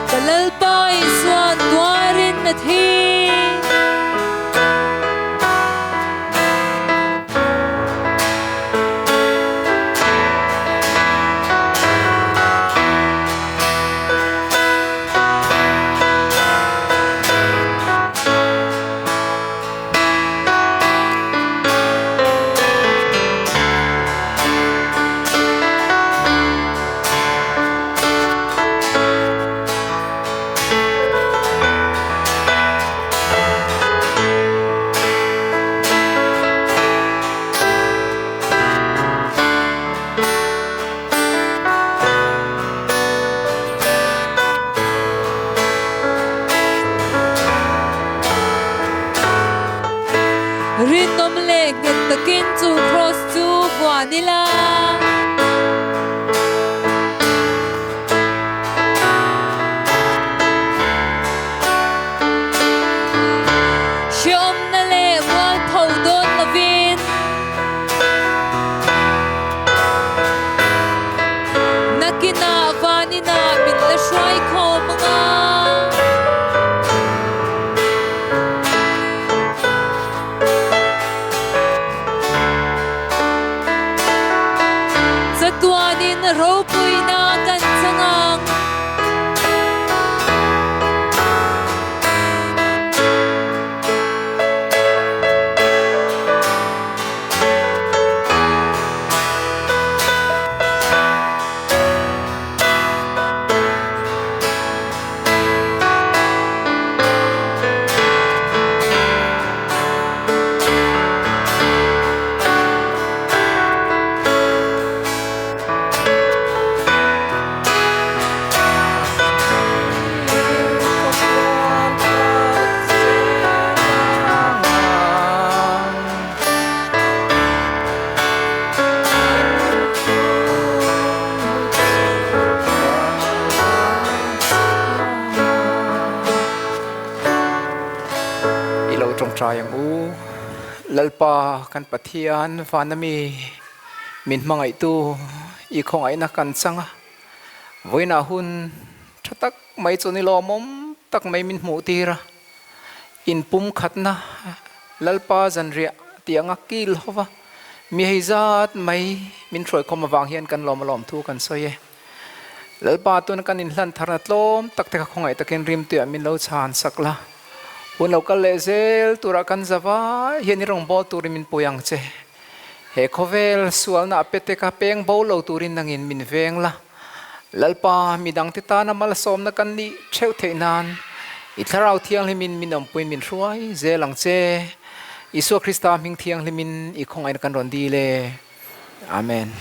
Ka Lalpa Isuan tuarin a thi. Rinawm leh nghet takin chu kraws chu vuan ila. Hreawmna leh mualpho dawn lovin. Nakinah vaninah min la hruai khawm ang a. Chatuanin ropuina kan chang ang. I lo tawngtai ang u. Lalpa kan Pathian vana mi min hmangaihtu i khawngaihna kan chang a, vawiinah hun tha tak mai chu ni lawmawm tak mai min hmuh tir a. Inpumkhatna Lalpa zanriah tih anga kil hova mi hei zat mai min hruaikhawm avang hian kan lawm alawm thu kan sawi e. Lalpa tuna kan inhlan tharna tlawm tak te kha khawngaih takin rimtuiah min lo chhan sak la. Hun lo kal leh zel turah kan za vai hian i rawngbâwl turin min pui ang che. He khawvel sualna a pete kha peng bo lo turin nangin min veng la. Lalpa, midangte tana malsawmna kan nih theuh theih nan i Thlarau Thianghlimin min awmpui min hruai zel ang che. Isua Krista hming thianghlimin i khawngaihna kan rawn dil e. Amen.